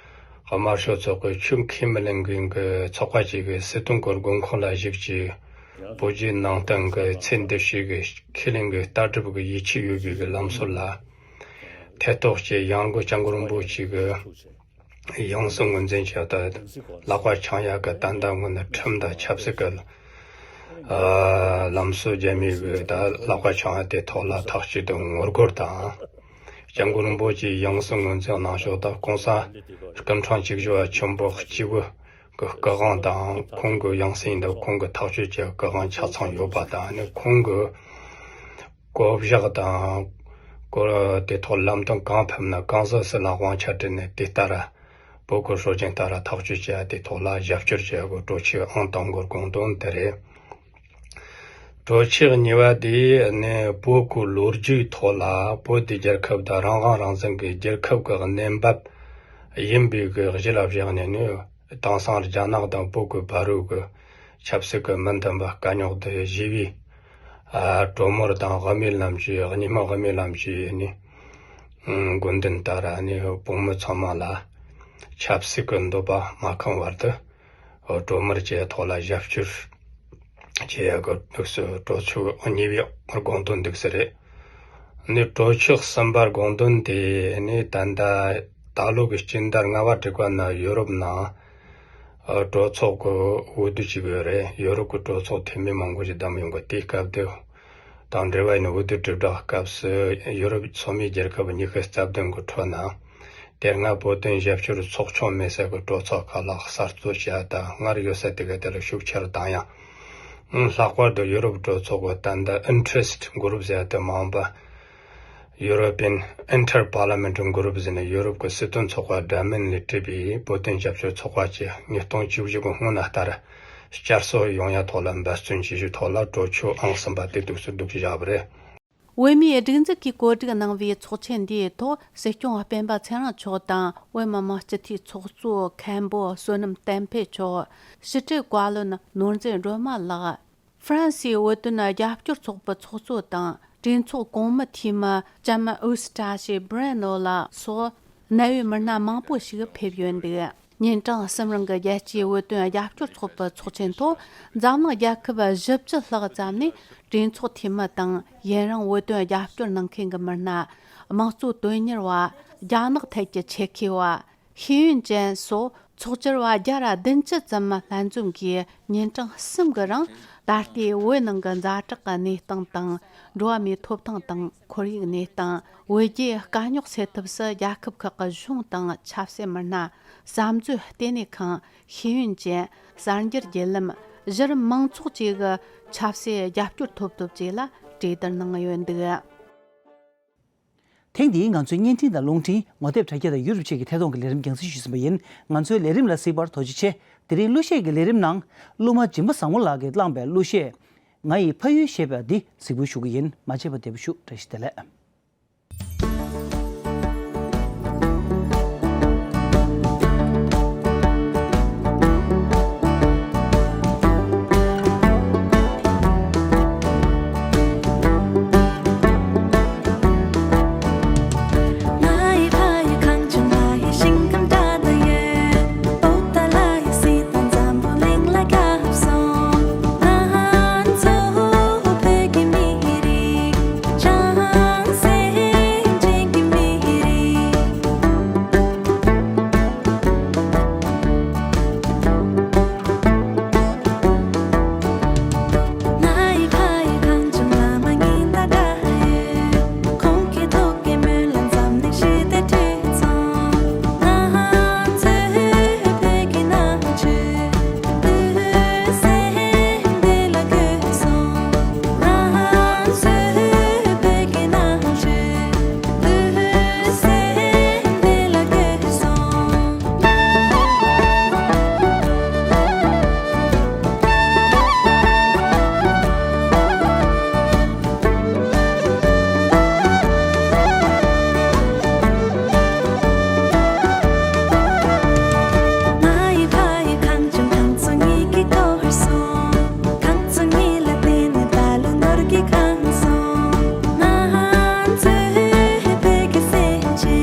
དམར་ཤོག་ཚོགས་པའི་ཆོས་ཁས་མི་ལེན་མཁན་གྱི་ཚོགས་པ་ཞིག་གི་སྲིད་དོན་གྱི་དགོས་མཁོ་ལ་གཞིགས་ཀྱིས་བོད་བརྒྱུད་ནང་བསྟན་གྱི་ཚེ་འདི་ཕྱི་གི་ཁས་ལེན་གྱི་ལྟ་གྲུབ་ཀྱི་ཡིད་ཆེས་ཡོད་པའི་གི་ལམ་སྲོལ་ལ་ཐེ་གཏོགས་བྱས། ཡང་སྒོས་སྐྱབས་མགོན་རིན་པོ་ཆེ་གི་ཡང་སྲིད་ངོས་འཛིན་བྱས་ཏེ་ལག་པ་འཆང་ཡག་གི་ད་ལྟ་དངོས་གནས་ཁྲིམས་དང་ཆབ་སྲིད་ཀྱི་ཨ་ལམ་སྲོལ་རྒྱ་མིའི་གི་ད་ལག་པ་འཆང་ཡག་དེ་ཐོག་ལ་ཐག་གཅོད་དང་ངོ་རྒོལ་དང་། སྐྱབས་མགོན་རིན་པོ་ཆེའི་ཡང་སྲིད་ངོས་འཛིན་གནང་ཕྱོགས་དང་། ༸གོང་ས་སྐུ་ཕྲེང་བཅུ་བཞི་པ་ཆེན་པོ་གཅིག་པུ་གི་སྐུ་དབང་དང་། ཁོང་གི་ཡང་སྲིད་ཡིན་དུས་ཁོང་གི་ཐག་གཅོད་ཀྱི་སྐུ་དབང་ཆ་ཚང་ཡོད་པ་དང་། ཨ་ནི་ཁོང་གི་བསྐོ་གཞག་དང་སྐོར་དེ་ཐོག་ལམ་སྟོན་གང་ཕེབས་ན་གང་ཟག་སུ་ལ་དབང་ཆ་སྤྲད་ནས་དེ་ལྟར་བོད་ཀྱི་སྲོལ་རྒྱུན་ལྟར་ཐག་གཅོད་བྱས་དེ་ཐོག་ལ་རྒྱབ་སྐྱོར་བྱེད་དགོས། གྲོས་ཆོད་ཨང་དང་པོའི་དགོངས་དོན་དེ་རེད། གྲོས་ཆོད་གཉིས་པ་དེ་ནི་བོད་ཀྱི་ལོ་རྒྱུས་ཐོག་ལ་བོད་དེ་རྒྱལ་ཁབ་དང་རང་དབང་རང་བཙན་གྱི་རྒྱལ་ཁབ་ཀྱི་གནས་བབ་ཡིན་པའི་གི་གཞི་ལ་བཞག་ནས་ནི། དེང་སང་རྒྱ་ནག་དང་བོད་ཀྱི་བར་གྱི་ཆབ་སྲིད་ཀྱི་མི་མཐུན་པ་དཀའ་རྙོག་དེ་ཞི་བའི་ཨ་གྲོས་མོལ་དང་དབུ་མའི་ལམ་གྱི་གཉིས་སྨན་དབུ་མའི་ལམ་གྱི་ནི་དགོས་འདུན་ལྟར་ནི་བོད་མི་ཚང་མ་ལ་ཆབ་སྲིད་ཀྱི་འདོད་པ་མ་ཁེངས་བར་དུ་གྲོས་མོལ་བཅས་ཐོག་ལ་རྒྱབ་སྐྱོར་བྱེད་ཡག་གི་དམིགས་སུ་གྲོས་ཆོད་གཉིས་པའི་དགོངས་དོན་འདུག་ས་རེད། ནི་གྲོས་ཆོད་གསུམ་པར་དགོངས་དོན་དེ་ནི་ད་ལྟ་ད་ལོ་གི་སྤྱི་ཟླ་ལྔ་པ་དྲུག་པ་ན་ཡོ་རོབ་ནང་ཨ་གྲོས་ཚོགས་ཀྱི་འོས་བསྡུ་བྱེད་ཀྱི་ཡོད་རེད། ཡོ་རོབ་ཀྱི་གྲོས་ཚོགས་འཐུས་མི་མང་པོ་ཞིག་བདམས་ཡོང་གི། དེའི་སྐབས་དེ་དང་འབྲེལ་བ་ཡིན་འོས་བསྡུ་དྲིལ་བསྒྲགས་སྐབས་སུ་ཡོ་རོབ་ཚོགས་མིའི་རྒྱལ་ཁབ་ཉི་ཤུ་རྩ་བདུན་གྱི་ཁྲོད་ན་དེ་སྔ་བོད་དོན་ཞབས་ཞུར་ཚོགས་ཆུང་མེད་ས་གི་གྲོས་ཚོགས་ཁག་ལ་གསར་གཏོད་བྱས་དང་སྔར་ཡོད་ས་དེ་ག་དེ་ལ་ཤུགས་ཆེར་བཏང་ཡང་། ལྷག་པར་དུ་ཡོ་རོབ་གྲོས་ཚོགས་ཀྱི་ད་ལྟ་interest group ཟེར་དེ་མང་པ། European Inter-Parliamentary Group ཟེར་ནས་ཡོ་རོབ་ཀྱི་སྲིད་དོན་ཚོགས་པ་འདྲ་མིན་ལས་གྲུབ་པའི་བོད་དོན་རྒྱབ་སྐྱོར་ཚོགས་པ་བཅས་ཉིས་སྟོང་བཅུ་བཞི་གི་སྔོན་ལ་ལྟར་བསྐྱར་གསོ་ཡོང་ཡ་ཐོག་ལ་འབད་བརྩོན་བྱེད་རྒྱུའི་ཐོག་ལ་གྲོས་ཆོད་ཨང་གསུམ་པ་དེ་འདུག་སེ་བསྡུ་བཞག་པ་རེད། བོད་མིའི་སྒྲིག་འཛུགས་ཀྱིས་གོ་སྒྲིག་གནང་བའི་ཚོགས་ཆེན་འདིའི་ཐོག་སྲིད་སྐྱོང་སྤེན་པ་ཚེ་རིང་མཆོག་དང་བོད་མི་མང་སྤྱི་འཐུས་ཚོགས་གཙོ་མཁན་པོ་བསོད་ནམས་བསྟན་འཕེལ་མཆོག་ཕྱི་དྲིལ་བཀའ་བློན་ནོར་འཛིན་སྒྲོལ་མ་ལགས། ཧྥ་རན་སིའི་བོད་དོན་རྒྱབ་སྐྱོར་ཚོགས་པའི་ཚོགས་གཙོ་དང་གྲོས་ཚོགས་གོང་མའི་འཐུས་མི་ལྕམ་ཨུ་སི་ཀྲ་ཤི་སྦི་རེ་ནོ་ལགས་སོགས་གནད་ཡོད་མི་སྣ་མང་པོ་ཞིག་ཕེབས་ཡོད་འདུག་ཉིན་གྲངས་གསུམ་རིང་གི་རྒྱལ་སྤྱིའི་བོད་དོན་རྒྱབ་སྐྱོར་ཚོགས་པའི་ཚོགས་ཆེན་ཐོག་འཛམ་གླིང་རྒྱལ་ཁབ་བཞི་བཅུ་ལྷག་ཙམ་ནས་གྲོས་ཚོགས་འཐུས་མི་དང་ཡུན་རིང་བོད་དོན་རྒྱབ་སྐྱོར་གནང་མཁན་གྱི་མི་སྣ། དམངས་གཙོ་དོན་གཉེར་བ། རྒྱ་ནག་ཐད་ཀྱི་ཆེད་མཁས་པ། ཤེས་ཡོན་ཅན་སོགས་ཚོགས་བཅར་བ་བརྒྱ་ར་བདུན་ཅུ་ཙམ་ལྷན་འཛོམས་ཀྱིས་ཉིན་གྲངས་གསུམ་གྱི་རིང་ད་ལྟའི་བོད་ནང་གི་ཛ་དྲག་གི་གནས་སྟངས་དང་། འགྲོ་བ་མིའི་ཐོབ་ཐང་དང་ཁོར་ཡུག་གནས་སྟངས། བོད་རྒྱའི་དཀའ་རྙོག་སེལ་ཐབས་སུ་རྒྱལ་ཁབ་ཁག་གི་གཞུང་དང་ཆབ་སྲིད་མི་སྣ། བསམ་མཛོད་ལྟེ་གནས་ཁང་། ཤེས་ཡོན་ཅན། གསར་འགྱུར་བརྒྱུད་ལམ། གཞི་རིམ་མང་ཚོགས་བཅས་ཀྱི་ཆབ་སྲིད་རྒྱབ་སྐྱོར་ཐོབ་ཐབས་བཅས་ལ་གྲོས་བསྡུར་གནང་ཡོད་འདུག། ཐེངས་འདིའི་ང་ཚོའི་བརྙན་འཕྲིན་དང་རླུང་འཕྲིན། ངོ་དེབ་དྲ་རྒྱ་དང་ཡུ་རོབ་བཅས་ཀྱི་ཐད་གཏོང་གི་ལས་རིམ་རྒྱང་སྲིང་ཞུས་ཟིན་པ་ཡིན། ང་ཚོའི་ལས་རིམ་ལ་གཟིགས་པར་ཐུགས་རྗེ་ཆེ། དེ་རིང་གླུ་གཞས་ཀྱི་ལས་རིམ་ནང་། གླུ་མ་སྦྱིན་པ་བཟང་མོ་ལགས་ཀྱིས་བླངས་པའི་གླུ་གཞས། ང་ཡི་ཕ་ཡུལ་ཞེས་པ་འདི་གཟིགས་འབུལ་ཞུ་གི་ཡིན། མ་མཇལ་བ་འདེམས་ཞུ། བཀྲ་ཤིས་བདེ་ལེགས།